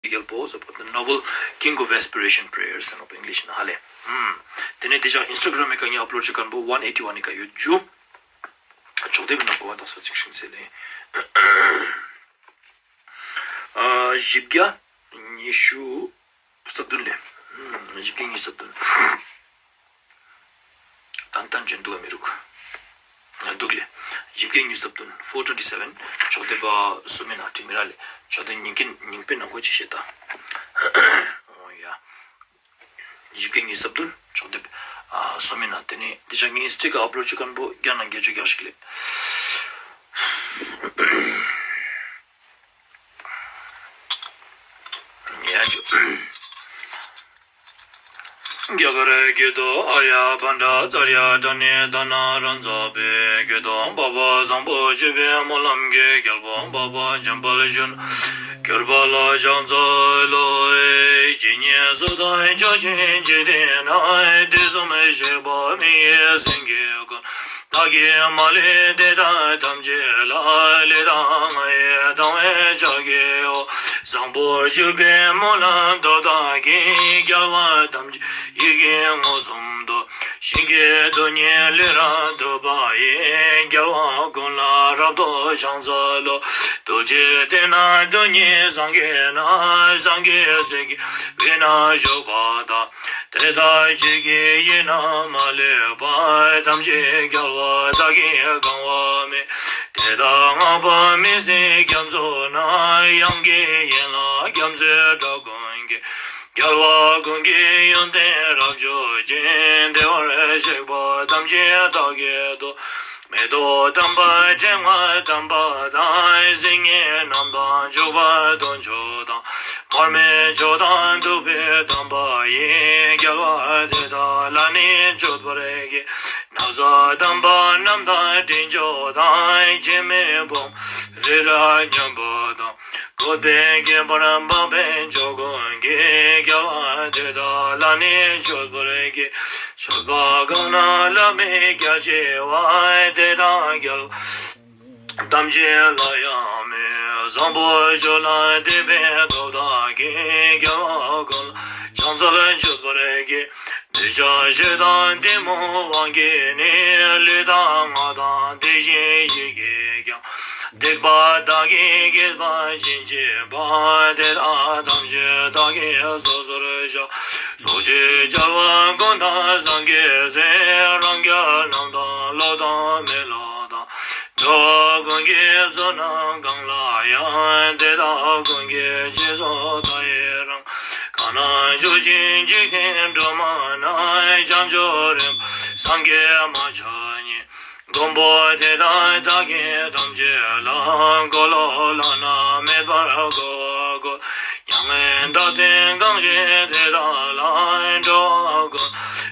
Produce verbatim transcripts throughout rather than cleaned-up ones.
རྒྱལ་པོ་ཟེར་བ་དང་། Noble King of Aspiration Prayers ཟེར་ནོ་པ་ཨིང་ལིཤ་ན་ཧ་ལེ། ཨུམ། དེ་ནས་དེ་ཅག་ཨིན་སི་ཊ་གྷ་རམ་མི་ཀ་ངས་ཨབ་ལོཌ་བྱེད་མཁན་པོ་ཝན་ཨེ་ཊི་ཝན་ནི་ཀ་ཡོད་རྒྱུ། ཕྱོགས་དེབ་ནང་གོ་བ་དག་ས་ཚིག་ཤིང་ཟེར་ལེ། ཨ། བཞི་བརྒྱ་ཉི་ཤུ་རྩ་བདུན་ལེ། ཨུམ། བཞི་བརྒྱ་ཉི་ཤུ་རྩ་བདུན། ཏན་ཏན་འཇོན་འདུག་ག་མི་རུག་འདུག་ལེ། བཞི་བརྒྱ་ཉི་ཤུ་རྩ་བདུན། Four twenty seven། ཕྱོགས་དེབ་པ་སུ་མི་ན་ཁྲི་མི་ར་ལེ། ཕྱོགས་དེབ་ཉིན་གྱི་ཉིན་པའི་ནང་གོ་ཅི་བཤད་ད། ཨོ་ཡ། བཞི་བརྒྱ་ཉི་ཤུ་རྩ་བདུན། ཕྱོགས་དེབ་ཨ་སུ་མི་ན། དེ་ནས་འདི་ཅག་ངས་སི་ཊི་ཀ་ཨབ་ལོཌ་བྱེད་མཁན་པོ་བརྒྱ་ནང་བརྒྱད་ཅུ་གྱ་ཞིག་ལེ། ཡ་ཇུ། རྒྱ་གར་སྐད་དུ། ཨཱརྱ་བྷ་ཎྜ་ཙཱརྱ་པྲ་ཎི་ཏཱ་ན་རཱ་ཛ་པའི་སྐད་དུ། འཕགས་པ་བཟང་པོ་སྤྱོད་པའི་སྨོན་ལམ་གྱི་རྒྱལ་པོ་འཕགས་པ་འཇམ་དཔལ་གཞོན་ནུ་གྱུར་པ་ལ་ཕྱག་འཚལ་ལོ། ཇི་སྙེད་སུ་དག་ཕྱོགས་བཅུའི་འཇིག་རྟེན་ན། དུས་གསུམ་གཤེགས་པ་མི་ཡི་སེང་གེ་ཀུན། བདག་གིས་མ་ལུས་དེ་དག་ཐམས་ཅད་ལ། ལུས་དང་ངག་ཡིད་དང་བས་ཕྱག་བགྱིའོ། བཟང་པོར་གྱུར་པའི་སྨོན་ལམ་སྟོབས་དག་གིས། རྒྱལ་བ་ཐམས་ཅད་ཡིད་ཀྱིས་མངོན་སུམ་དུ། ཞིང་གི་རྡུལ་སྙེད་ལུས་རབ་ཐུབ་པ་ཡིས། རྒྱལ་བ་ཀུན་ལ་རབ་ཏུ་ཕྱག་འཚལ་ལོ། རྡུལ་གཅིག་སྟེང་ན་རྡུལ་སྙེད་སངས་རྒྱས་རྣམས། སངས་རྒྱས་སྲས་ཀྱི་དབུས་ན་བཞུགས་པ་དག་དེ་དག་ཇི་སྐད་ཡིད་ན་མ་ལུས་པ། ཐམས་ཅད་རྒྱལ་བ་དག་གིས་གང་བར་མོས། དེ་དག་བསྔགས་པ་མི་ཟད་རྒྱ་མཚོ་རྣམས། དབྱངས་ཀྱི་ཡན་ལག་རྒྱ་མཚོའི་སྒྲ་ཀུན་གྱིས། རྒྱལ་བ་ཀུན་གྱི་ཡོན་ཏན་རབ་བརྗོད་ཅིང་། བདེ་བར་གཤེགས་པ་ཐམས་ཅད་བདག་གིས་བསྟོད། མེ་ཏོག་དམ་པ་སྤྱན་སྔར་བསྟན་པ་དང་། སིལ་སྙན་རྣམས་དང་མཆོད་པ་དུང་ཆོས་དང་། མར་མེ་མཆོག་དང་བདུག་སྤོས་དམ་པ་ཡིས། རྒྱལ་བ་དེ་དག་ལ་ནི་མཆོད་པར་བགྱི། ན་བཟའ་དམ་པ་རྣམས་དང་སྤྲིན་མཆོག་དང་། འཆི་མེད་ཕུང་པོ་རི་རབ་མཉམ་པ་དང་། བཀོད་པའི་ཁྱད་པར་འཕགས་པའི་མཆོག་ཀུན་གྱིས། རྒྱལ་བ་དེ་དག་ལ་ནི་མཆོད་པར་བགྱི། མཆོད་པ་གང་རྣམས་བླ་མེད་རྒྱ་ཆེ་བ། དེ་དག་རྒྱལ་བ་ཐམས་ཅད་ལ་ཡང་མོས། བཟང་པོ་སྤྱོད་ལ་དད་པའི་སྟོབས་དག་གིས། རྒྱལ་བ་ཀུན་ལ་ཕྱག་འཚལ་མཆོད་པར་བགྱི། འདོད་ཆགས་ཞེ་སྡང་གཏི་མུག་དབང་གིས་ནི། ལུས་དང་ངག་དང་དེ་བཞིན་ཡིད་ཀྱིས་ཀྱང་། སྡིག་པ་དག་གིས་བགེགས་པ་ཕྱིན་བྱེད་པ། དེ་དག་ཐམས་ཅད་བདག་གིས་སོ་སོར་བཤགས། ཕྱོགས་བཅུའི་རྒྱལ་བ་ཀུན་དང་སངས་རྒྱས་སྲས། རང་རྒྱལ་རྣམས་དང་ལོག་དང་མི་ལོག་དང་། འགྲོ་བ་ཀུན་གྱི་བསོད་ནམས་གང་ལ་ཡང་། དེ་དག་ཀུན་གྱི་རྗེས་སུ་བདག་ཡི་རང་། གང་ན་བཞུགས་ཤིང་འཇིག་རྟེན་སྒྲོན་མ་ན། བྱང་ཆུབ་རིམ་པར་སངས་རྒྱས་མ་ཆགས་ཉིད། མགོན་པོ་དེ་དག་བདག་གིས་ཐམས་ཅད་ལ། འཁོར་ལོ་བླ་ན་མེད་པར་བསྐོར་བར་བསྐུལ། མྱ་ངན་འདའ་སྟོན་གང་བཞེད་དེ་དག་ལ། འགྲོ་བ་ཀུན་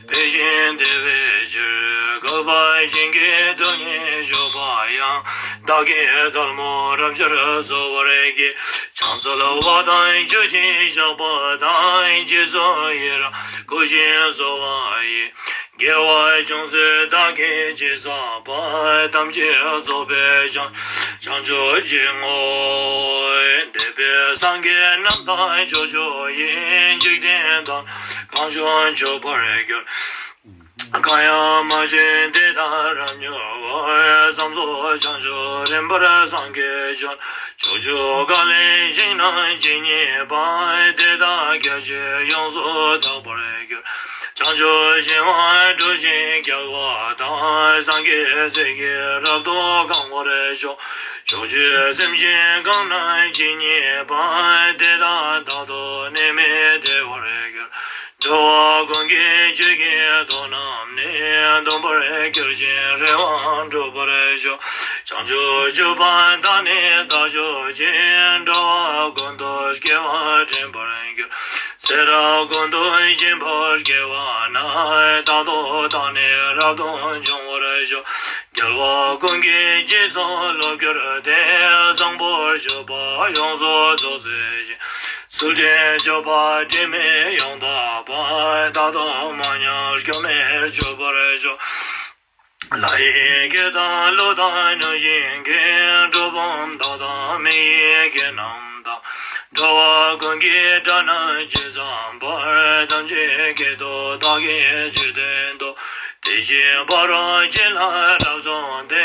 འཕེལ་ཞིང་བདེ་བའི་ཕྱིར། བསྐལ་པ་ཞིང་གི་རྡུལ་སྙེད་བཞུགས་པ་ཡང་། བདག་གིས་ཐལ་མོ་རབ་སྦྱར་གསོལ་བར་བགྱི། ཕྱག་འཚལ་བ་དང་མཆོད་ཅིང་བཤགས་པ་དང་། རྗེས་སུ་ཡི་རང་བསྐུལ་ཞིང་གསོལ་བ་ཡི། དགེ་བ་ཅུང་ཟད་བདག་གིས་ཅི་བསགས་པ། ཐམས་ཅད་རྫོགས་པའི་བྱང་ཆུབ་ཀྱི་ངོ་བོ། འདས་པའི་སངས་རྒྱས་རྣམས་དང་ཕྱོགས་བཅུ་ཡི། འཇིག་རྟེན་དང་གང་བྱུང་མཆོད་པར་གྱུར། གང་ཡང་མ་བྱོན་དེ་དག་རབ་མྱུར་བར། བསམ་རྫོགས་བྱང་ཆུབ་རིམ་པར་སངས་རྒྱས་བྱོན། ཕྱོགས་བཅུ་གང་ལའི་ཞིང་རྣམས་ཇི་སྙེད་པ། དེ་དག་རྒྱ་ཆེར་ཡོངས་སུ་དག་པར་གྱུར། བྱང་ཆུབ་ཤིང་དབང་སྒྲུབ་ཅིང་རྒྱལ་བ་དང་། སངས་རྒྱས་སྲས་ཀྱིས་རབ་ཏུ་གང་བར་ཤོག། ཕྱོགས་བཅུའི་སེམས་ཅན་གང་རྣམས་ཇི་སྙེད་པ། དེ་དག་རྟག་ཏུ་ནད་མེད་བདེ་བར་གྱུར། འགྲོ་བ་ཀུན་གྱི་ཆོས་ཀྱི་མདོ་རྣམས་ནི། འདོན་པར་གྱུར་ཅིང་རེ་བ་འགྲུབ་པར་ཤོག། བྱང་ཆུབ་སྤྱོད་པ་དག་ནི་དག་སྤྱོད་ཅིང་། འགྲོ་བ་ཀུན་ཏུ་སྐྱེ་བ་འདྲེན་པར་འགྱུར། ཚེ་རབས་ཀུན་ཏུ་སྦྱིན་པ་སྐྱེ་བ་ན། རྟག་ཏུ་བདག་ནི་རབ་ཏུ་འབྱུང་བར་ཤོག། རྒྱལ་བ་ཀུན་གྱི་རྗེས་སུ་སློབ་གྱུར་ཏེ། བཟང་པོར་སྤྱོད་པ་ཡོངས་སུ་རྫོགས་སྲིད་ཞིང་། ཚུལ་ཁྲིམས་སྤྱོད་པ་དྲི་མེད་ཡང་དག་པ། རྟག་ཏུ་མ་ཉམས་སྐྱོན་མེད་སྤྱོད་པར་ཤོག། ལྷ་ཡི་སྐད་དང་ཀླུ་དང་གནོད་སྦྱིན་གྱི། གྲུལ་བུམ་དག་དང་མི་ཡི་སྐད་རྣམས་དང་། འགྲོ་བ་ཀུན་གྱི་དགྲ་རྣམས་ཇི་ཙམ་པར། ཐམས་ཅད་སྐད་དུ་བདག་གིས་ཆོས་བསྟན་ཏོ། དེ་བཞིན་ཕ་རོལ་ཕྱིན་ལ་རབ་སོང་སྟེ།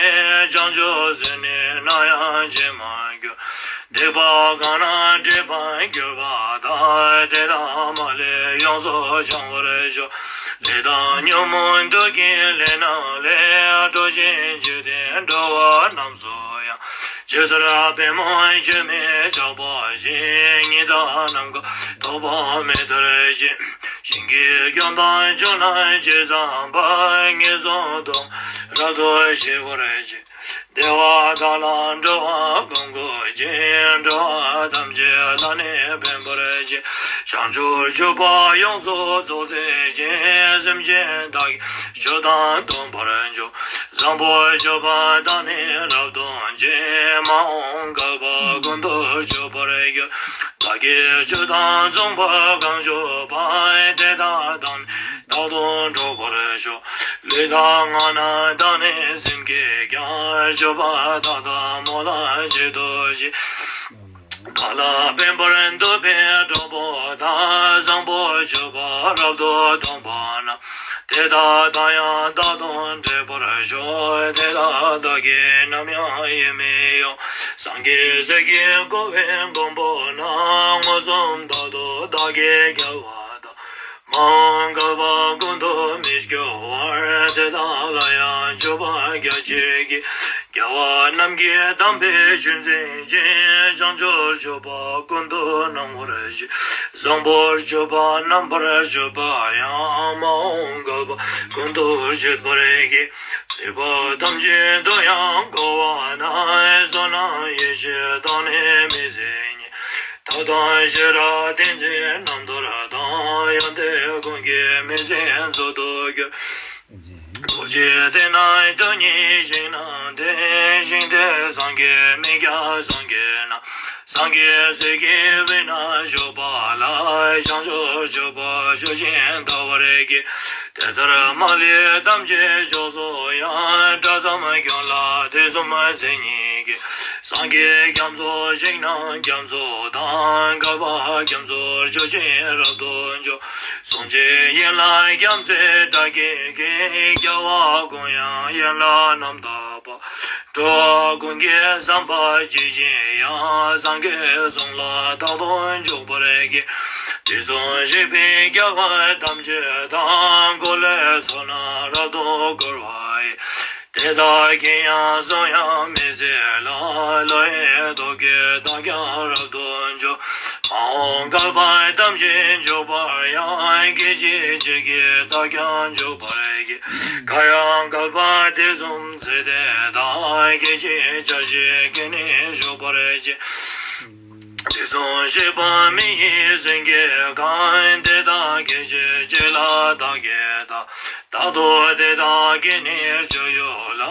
བྱང་ཆུབ་སེམས་ནི་ནམ་ཡང་བརྗེད་མ་གྱུར། སྡིག་པ་གང་རྣམས་སྒྲིབ་པར་གྱུར་པ་དག། དེ་དག་མ་ལུས་ཡོངས་སུ་བྱང་བར་ཤོག། ལས་དང་ཉོན་མོངས་དུག་གི་ལས་རྣམས་ལས། གྲོལ་ཞིང་འཇིག་རྟེན་འགྲོ་བ་རྣམས་སུ་ཡང་། ཇི་ལྟར་པདྨོ་འཁྱུད་མས་སྐྱོགས་པ་བཞིན། ཉི་ཟླ་ནམ་མཁའ་ཐོགས་པ་མེ་ལྟར་ཞིང་། ཞིང་གི་སྐྱོན་དང་ཆུ་རྣམས་ཇི་ཙམ་པར། ངན་སོང་དུ་རབ་ཏུ་ཞི་བར་བྱེད། བདེ་བ་དག་ལ་འགྲོ་བ་ཀུན་བཀོད་ཅིང་། འགྲོ་བ་ཐམས་ཅད་ལ་ནི་ཕན་པར་བྱེད། བྱང་ཆུབ་སྤྱོད་པ་ཡོངས་སུ་རྫོགས་མཛད་ཅིང་། སེམས་ཅན་དག་གི་སྤྱོད་དང་སྡོམ་པར་འཇུག། བཟང་པོ་སྤྱོད་པ་དག་ནི་རབ་སྟོན་ཅིང་། མ་འོངས་བསྐལ་པ་ཀུན་ཏུ་སྤྱོད་པར་འགྱུར། བདག་གིས་ཆོས་དང་མཚུངས་པ་གང་བརྗོད་པ། དེ་དག་དང་ནི་རྟག་ཏུ་འགྲོགས་པར་ཤོག། ལུས་དང་ངག་རྣམས་དག་ནི་སེམས་ཀྱིས་ཀྱང་། སྤྱོད་པ་དག་དང་སྨོན་ལམ་གཅིག་ཏུ་བཞེས། བདག་ལ་ཕན་པར་འདོད་པའི་གྲོགས་པོ་དག། བཟང་པོ་སྤྱོད་པ་རབ་ཏུ་སྟོན་པ་ན། དེ་དག་དང་ཡང་རྟག་ཏུ་འཕྲད་པར་ཤོག། དེ་དག་བདག་གིས་ནམ་ཡང་ཡིད་མི་གཡོ། སངས་རྒྱས་སྲས་ཀྱིས་བསྐོར་བའི་མགོན་པོ་རྣམས། མངོན་སུམ་དག་ཏུ་བདག་གིས་རྒྱལ་བ་དང་། མ་འོངས་བསྐལ་པ་ཀུན་ཏུ་མི་སྐྱོ་བར། དེ་དག་ལ་ཡང་མཆོད་པ་རྒྱ་ཆེར་བགྱི། རྒྱལ་བ་རྣམས་ཀྱི་དམ་པའི་ཆོས་འཛིན་ཅིང་། བྱང་ཆུབ་སྤྱོད་པ་ཀུན་ཏུ་སྣང་བར་བྱེད། བཟང་པོར་སྤྱོད་པ་རྣམ་པར་སྤྱོད་པ་ཡང་། མ་འོངས་བསྐལ་པ་ཀུན་ཏུ་སྤྱད་པར་བགྱི། སྲིད་པ་ཐམས་ཅད་དུ་ཡང་འཁོར་བ་ན། བསོད་ནམས་ཡེ་ཤེས་དག་ནི་མི་ཟད་རྙེད། ཐབས་དང་ཤེས་རབ་ཏིང་འཛིན་རྣམ་ཐར་དང་། ཡོན་ཏན་ཀུན་གྱི་མི་ཟད་མཛོད་དུ་གྱུར། རྡོ་རྗེ་གདན་ནི་རྡུལ་སྙེད་ཞིང་རྣམས་ཏེ། ཞིང་དེར་སངས་རྒྱས་མི་བརྒྱ་སངས་རྒྱས་རྣམས། སངས་རྒྱས་སྲས་ཀྱི་དབུས་ན་བཞུགས་པ་ལ། བྱང་ཆུབ་སྤྱོད་པ་སྤྱོད་ཅིང་དགའ་བར་གྱིས། དེ་ལྟར་མ་ལུས་ཐམས་ཅད་མཆོག་སུ་ཡང་། དགྲ་བཅོམ་ཁྱོད་ལ་དུས་གསུམ་མཚན་ཉིད་ཀྱིས། སངས་རྒྱས་རྒྱ་མཚོ་ཞིང་རྣམས་རྒྱ་མཚོ་དང་། བསྐལ་པ་རྒྱ་མཚོར་སྤྱོད་ཅིང་རབ་ཏུ་འཇུག། གསུང་ཆེན་ཡན་ལག་རྒྱ་མཚོའི་སྒྲ་སྐད་ཀྱིས། རྒྱལ་བ་ཀུན་དབྱངས་ཡན་ལག་རྣམ་དག་པ། འགྲོ་བ་ཀུན་གྱི་བསམ་པ་ཇི་བཞིན་དབྱངས། སངས་རྒྱས་གསུང་ལ་རྟག་ཏུ་འཇུག་པར་བགྱི། དུས་གསུམ་གཤེགས་པའི་རྒྱལ་བ་ཐམས་ཅད་དང་། འཁོར་ལོའི་ཚོགས་རྣམས་རབ་ཏུ་བསྐོར་བ་ཡི། དེ་དག་གི་ཡང་གསུང་དབྱངས་མི་ཟད་ལ། ཀླུ་ཡི་ཐོག་གི་བདག་ཀྱང་རབ་ཏུ་འཇུག། མ་འོངས་བསྐལ་པ་ཐམས་ཅད་འཇུག་པར་ཡང་། སྐད་ཅིག་གཅིག་གིས་བདག་ཀྱང་འཇུག་པར་བགྱི། གང་ཡང་བསྐལ་པ་དུས་གསུམ་ཚེ་འདི་དང་། སྐད་ཅིག་ཆ་ཤས་ཀྱིས་ནི་འཇུག་པར་བགྱི། དུས་གསུམ་གཤེགས་པ་མི་ཡི་སེང་གེ་གང་། དེ་དག་སྐད་ཅིག་གཅིག་ལ་བདག་གིས་བལྟ། རྟག་ཏུ་དེ་དག་གི་ནི་སྤྱོད་ཡུལ་ལ།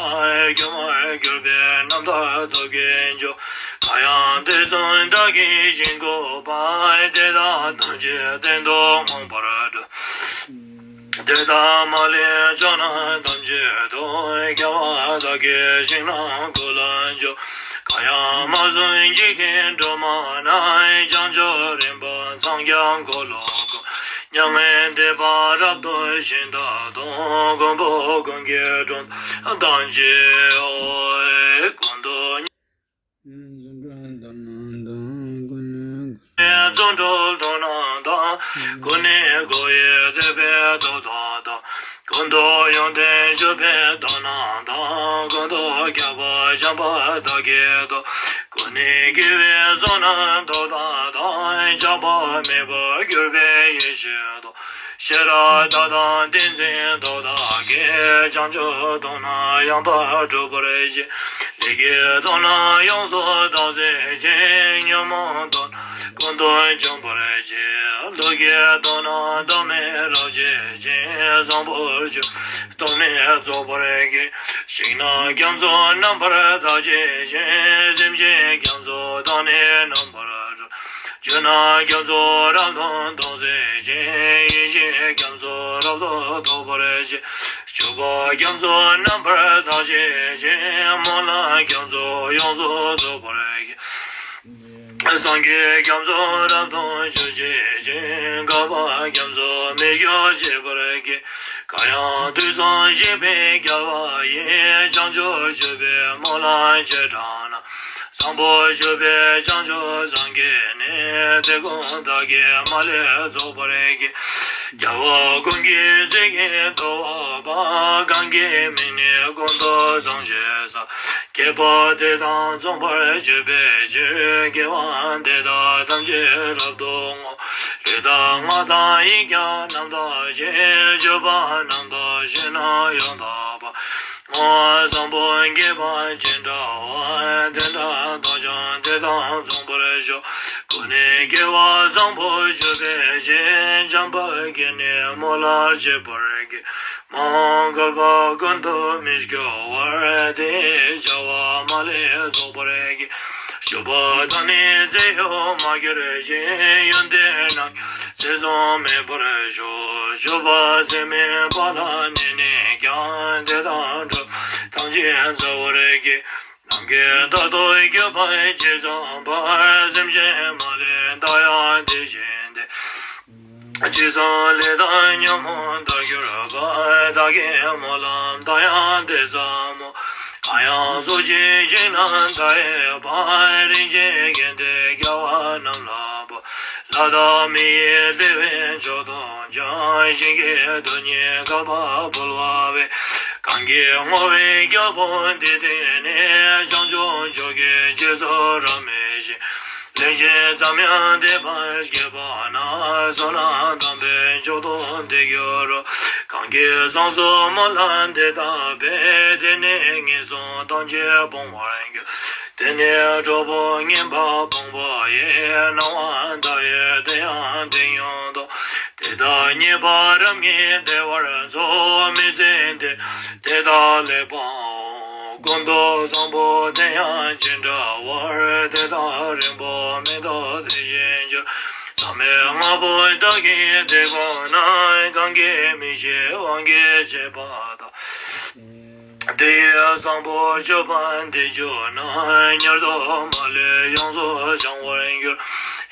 སྒྱུ་མར་གྱུར་པའི་རྣམ་ཐར་སྟོབས་ཀྱིས་འཇུག། གང་ཡང་དུས་གསུམ་བདག་གིས་ཞིང་བཀོད་པ། དེ་དག་ཐམས་ཅད་གཏན་དུ་མངོན་པར་བསྒྲུབ། དེ་དག་མ་ལུས་ཕྱོགས་རྣམས་ཐམས་ཅད་དུ། རྒྱལ་བ་དག་གིས་ཞིང་རྣམས་ཀུན་ལ་འཇུག། གང་ཡང་མ་བྱོན་འཇིག་རྟེན་སྒྲོན་མ་རྣམས། བྱང་ཆུབ་རིམ་པ་འཚང་རྒྱ་འཁོར་ལོ་ཀུན། མྱ་ངན་འདས་པ་རབ་ཏུ་ཞི་མཐའ་སྟོང་། མགོན་པོ་ཀུན་གྱི་གྲོང་དང་བཅས་ཀུན་ཏུ། རྫུ་འཕྲུལ་སྟོབས་རྣམས་དང་། ཀུན་ནས་བསྐོར་བའི་བསྟོད་པའི་སྟོབས་དག་དང་། ཀུན་ཏུ་ཡོན་ཏན་སྤྱོད་པའི་སྟོབས་རྣམས་དང་། ཀུན་ཏུ་ཁྱབ་པ་བྱམས་པ་དག་གི་སྟོབས། ཀུན་ནས་དགེ་བའི་བསོད་ནམས་སྟོབས་དག་དང་། ཆགས་པ་མེད་པར་གྱུར་པའི་ཡེ་ཤེས་སྟོབས། ཤེས་རབ་དག་དང་ཏིང་འཛིན་སྟོབས་དག་གིས། བྱང་ཆུབ་སྟོབས་རྣམས་ཡང་དག་སྒྲུབ་པར་བྱེད། ལས་ཀྱི་སྟོབས་རྣམས་ཡོངས་སུ་དག་མཛད་ཅིང་། ཉོན་མོངས་སྟོབས་རྣམས་ཀུན་ཏུ་འཇོམས་པར་བྱེད། ལུས་ཀྱི་སྟོབས་རྣམས་ལྡང་མིན་རབ་བྱེད་ཅིང་། བཟང་པོར་སྤྱོད་སྟོབས་ནི་རྫོགས་པར་བགྱི། ཞིང་རྣམས་རྒྱ་མཚོ་རྣམ་པར་དག་བྱེད་ཅིང་། སེམས་ཅན་རྒྱ་མཚོ་དག་ནི་རྣམ་པར་སྒྲོལ། ཆོས་རྣམས་རྒྱ་མཚོ་རབ་ཏུ་དག་མཛད་ཅིང་། ཡེ་ཤེས་རྒྱ་མཚོ་རབ་ཏུ་དག་པར་བྱེད། སྤྱོད་པ་རྒྱ་མཚོ་རྣམ་པར་དག་བྱེད་ཅིང་། སྨོན་ལམ་རྒྱ་མཚོ་ཡོངས་སུ་རྫོགས་པར་བགྱི། སངས་རྒྱས་རྒྱ་མཚོ་རབ་ཏུ་འཇུག་བྱེད་ཅིང་། བསྐལ་པ་རྒྱ་མཚོ་མི་སྐྱོ་བྱེད་པར་བགྱི། གང་ཡང་དུས་གསུམ་གཤེགས་པའི་རྒྱལ་བ་ཡིས། བྱང་ཆུབ་སྤྱོད་པའི་སྨོན་ལམ་ཆེར་བསྒྲགས་ན། བཟང་པོ་སྤྱོད་པའི་བྱང་ཆུབ་སངས་རྒྱས་ནི། དེ་ཀུན་བདག་གིས་མ་ལུས་རྫོགས་པར་བགྱི། རྒྱལ་བ་ཀུན་གྱི་སྲས་ཀྱི་ཐུ་བ་པ། གང་གི་མིང་ནི་ཀུན་ཏུ་བཟང་ཞེས་བྱ། བསྐལ་པ་དེ་དང་མཚུངས་པར་སྤྱོད་པའི་ཕྱིར། དགེ་བ་འདི་དག་ཐམས་ཅད་རབ་ཏུ་བསྔོ། ལུས་དང་ངག་དང་ཡིད་ཀྱང་རྣམ་དག་ཅིང་། སྤྱོད་པ་རྣམ་དག་བཞི་ནི་ཡང་དག་པ། བསྔོ་བ་བཟང་པོ་དགེ་བ་ཅི་འདྲ་བ། དེ་འདྲ་དག་ཀྱང་དེ་དང་མཚུངས་པར་ཤོག། ཀུན་ནས་དགེ་བ་བཟང་པོ་སྤྱོད་པའི་ཕྱིར། འཇམ་དཔལ་གྱིས་ནི་སྨོན་ལམ་བརྗིད་པར་བགྱི། མ་འོངས་བསྐལ་པ་ཀུན་ཏུ་མི་སྐྱོ་བར། དེ་ཡི་བྱ་བ་མ་ལུས་རྫོགས་པར་བགྱི། སྤྱོད་པ་དང་ནི་ཚེ་ཡོད་མ་གྱུར་ཅིག། ཡོན་ཏན་རྣམས་ཀྱང་ཚེ་བཟུང་མེད་པར་ཤོག། སྤྱོད་པ་ཚད་མེད་པ་ལ་གནས་ནས་ཀྱང་། དེ་དག་འགྲོ་ཐམས་ཅད་མཛའ་བར་བགྱི། ནམ་མཁའི་མཐའ་སྟོང་སྐྱོབ་པ་ཇི་ཙམ་པར། སེམས་ཅན་མ་ལུས་བདག་ཡང་དེ་བཞིན་ཏེ། ཅི་བསམ་ལས་དང་ཉོན་མོངས་དག་གྱུར་པ། བདག་གི་སྨོན་ལམ་དག་ཡང་དེ་ཙམ་མོ། གང་ཡང་སོ་སྐྱེའི་ཞིང་རྣམས་མཐའ་ཡས་པ། རིན་ཆེན་གན་དེ་རྒྱལ་བ་རྣམས་ལ་འབུལ། ལྷ་དང་མི་ཡི་བདེ་བའི་མཆོག་ཏུ་འགྱུར། ཞིང་གི་རྡུལ་སྙེད་བསྐལ་པ་འཕོ་བ་བས། གང་གིས་བསྔོ་བའི་རྒྱལ་པོ་འདི་བཏུད་ནས། བྱང་ཆུབ་མཆོག་གི་རྗེས་སུ་རབ་མོས་ཤིང་། ལན་ཅིག་ཙམ་ཡང་འདས་པ་སྐྱེས་པ་ན། བསོད་ནམས་དམ་པའི་མཆོག་ཏུ་དེ་འགྱུར་རོ། གང་གིས་བསངས་སོགས་སྨོན་ལམ་འདི་དག་པས། དེ་ནི་ངན་སོང་ཐམས་ཅད་སྤོང་བར་འགྱུར། དེ་ནི་གྲོགས་པོ་ངན་པ་སྤངས་པ་ཡི། སྣང་བ་མཐའ་ཡས་དེ་ཡང་དེ་ཉིད་དོ། དེ་དག་རྙེད་པ་རབ་ངས་བདེ་བར་འཚོ། མི་ཚེ་འདིར་དེ་དག་ལེགས་པའོ། ཀུན་ཏུ་བཟང་པོ་དེ་ཡང་ཅི་འདྲ་བར། དེ་དག་རིང་པོ་མེད་དོ་དེ་བཞིན་གྱུར། ཐ་མལ་ལྔ་པོ་བདག་གིས་དེ་བསྒོམས་ན། གང་གིས་མི་ཤེས་དབང་གིས་བྱས་པ་དག། དེ་ཡི་བཟང་པོ་སྤྱོད་པ་འདི་བསྒྱུར་ན། མྱུར་དུ་མ་ལུས་ཡོངས་སུ་བྱང་བར་འགྱུར།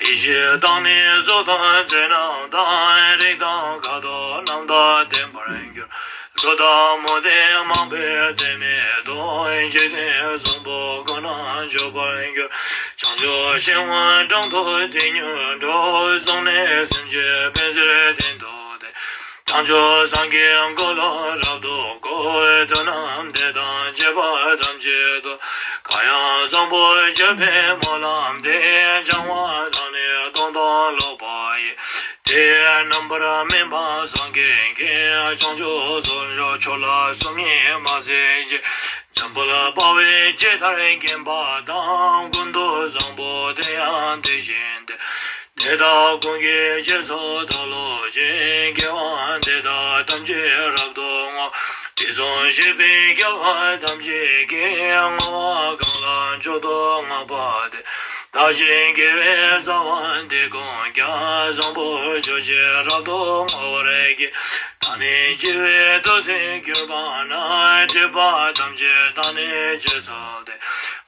ཡེ་ཤེས་དང་ནི་གཟུགས་དང་ཚེར་སྣང་དང་། རེག་དང་ཁ་དོག་རྣམས་དང་ལྡན་པར་འགྱུར། ཀླུ་དང་མུ་སྟེགས་མང་པོས་དེ་མེད་དོ། འཇིག་རྟེན་གསུམ་པོ་ཀུན་ན་འཇུག་པར་འགྱུར། བྱང་ཆུབ་ཤིང་དབང་དྲང་དུ་དེ་མྱུར་འགྲོ། གསུངས་ནས་སེམས་ཅན་ཕན་ཕྱིར་གཏན་དུ་བདེ། བྱང་ཆུབ་སངས་རྒྱས་འཁོར་ལོ་རབ་ཏུ་བསྐོར། དུས་རྣམས་དེ་དང་བཅས་པ་ཐམས་ཅད་དུ། གང་ཡང་བཟང་པོ་སྤྱོད་པའི་སྨོན་ལམ་འདི། བྱང་བ་དང་ནི་སྟོང་དང་ལོག་པ་ཡི། དེ་ཡི་རྣམ་པར་སྨིན་པ་སངས་རྒྱས་ཀྱིས། བྱང་ཆུབ་སོར་ཆུད་ཕྱོགས་ལ་སོམ་ཉི་མ་མཛད་ཅིག། འཇམ་དཔལ་དཔའ་བོས་ཇི་ལྟར་མཁྱེན་པ་དང་། ཀུན་ཏུ་བཟང་པོ་དེ་ཡང་དེ་བཞིན་ཏེ། དེ་དག་ཀུན་གྱི་རྗེས་སུ་བདག་སློབ་ཅིང་། དགེ་བ་འདི་དག་ཐམས་ཅད་རབ་ཏུ་བསྔོ། དུས་གསུམ་གཤེགས་པའི་རྒྱལ་བ་ཐམས་ཅད་ཀྱིས། བསྔོ་བ་གང་ལ་མཆོག་ཏུ་བསྔགས་པ་དེས། བདག་གཞན་དགེ་བའི་རྩ་བ་འདི་ཀུན་ཀྱང་། བཟང་པོར་གྱུར་ཅིག་རབ་ཏུ་བསྔོ་བར་བགྱི། ད་ནི་འཆི་བའི་དུས་ཚོད་གྱུར་པ་ན། སྒྲིབ་པ་ཐམས་ཅད་དག་ནི་ཕྱིར་བཅོམ་སྟེ།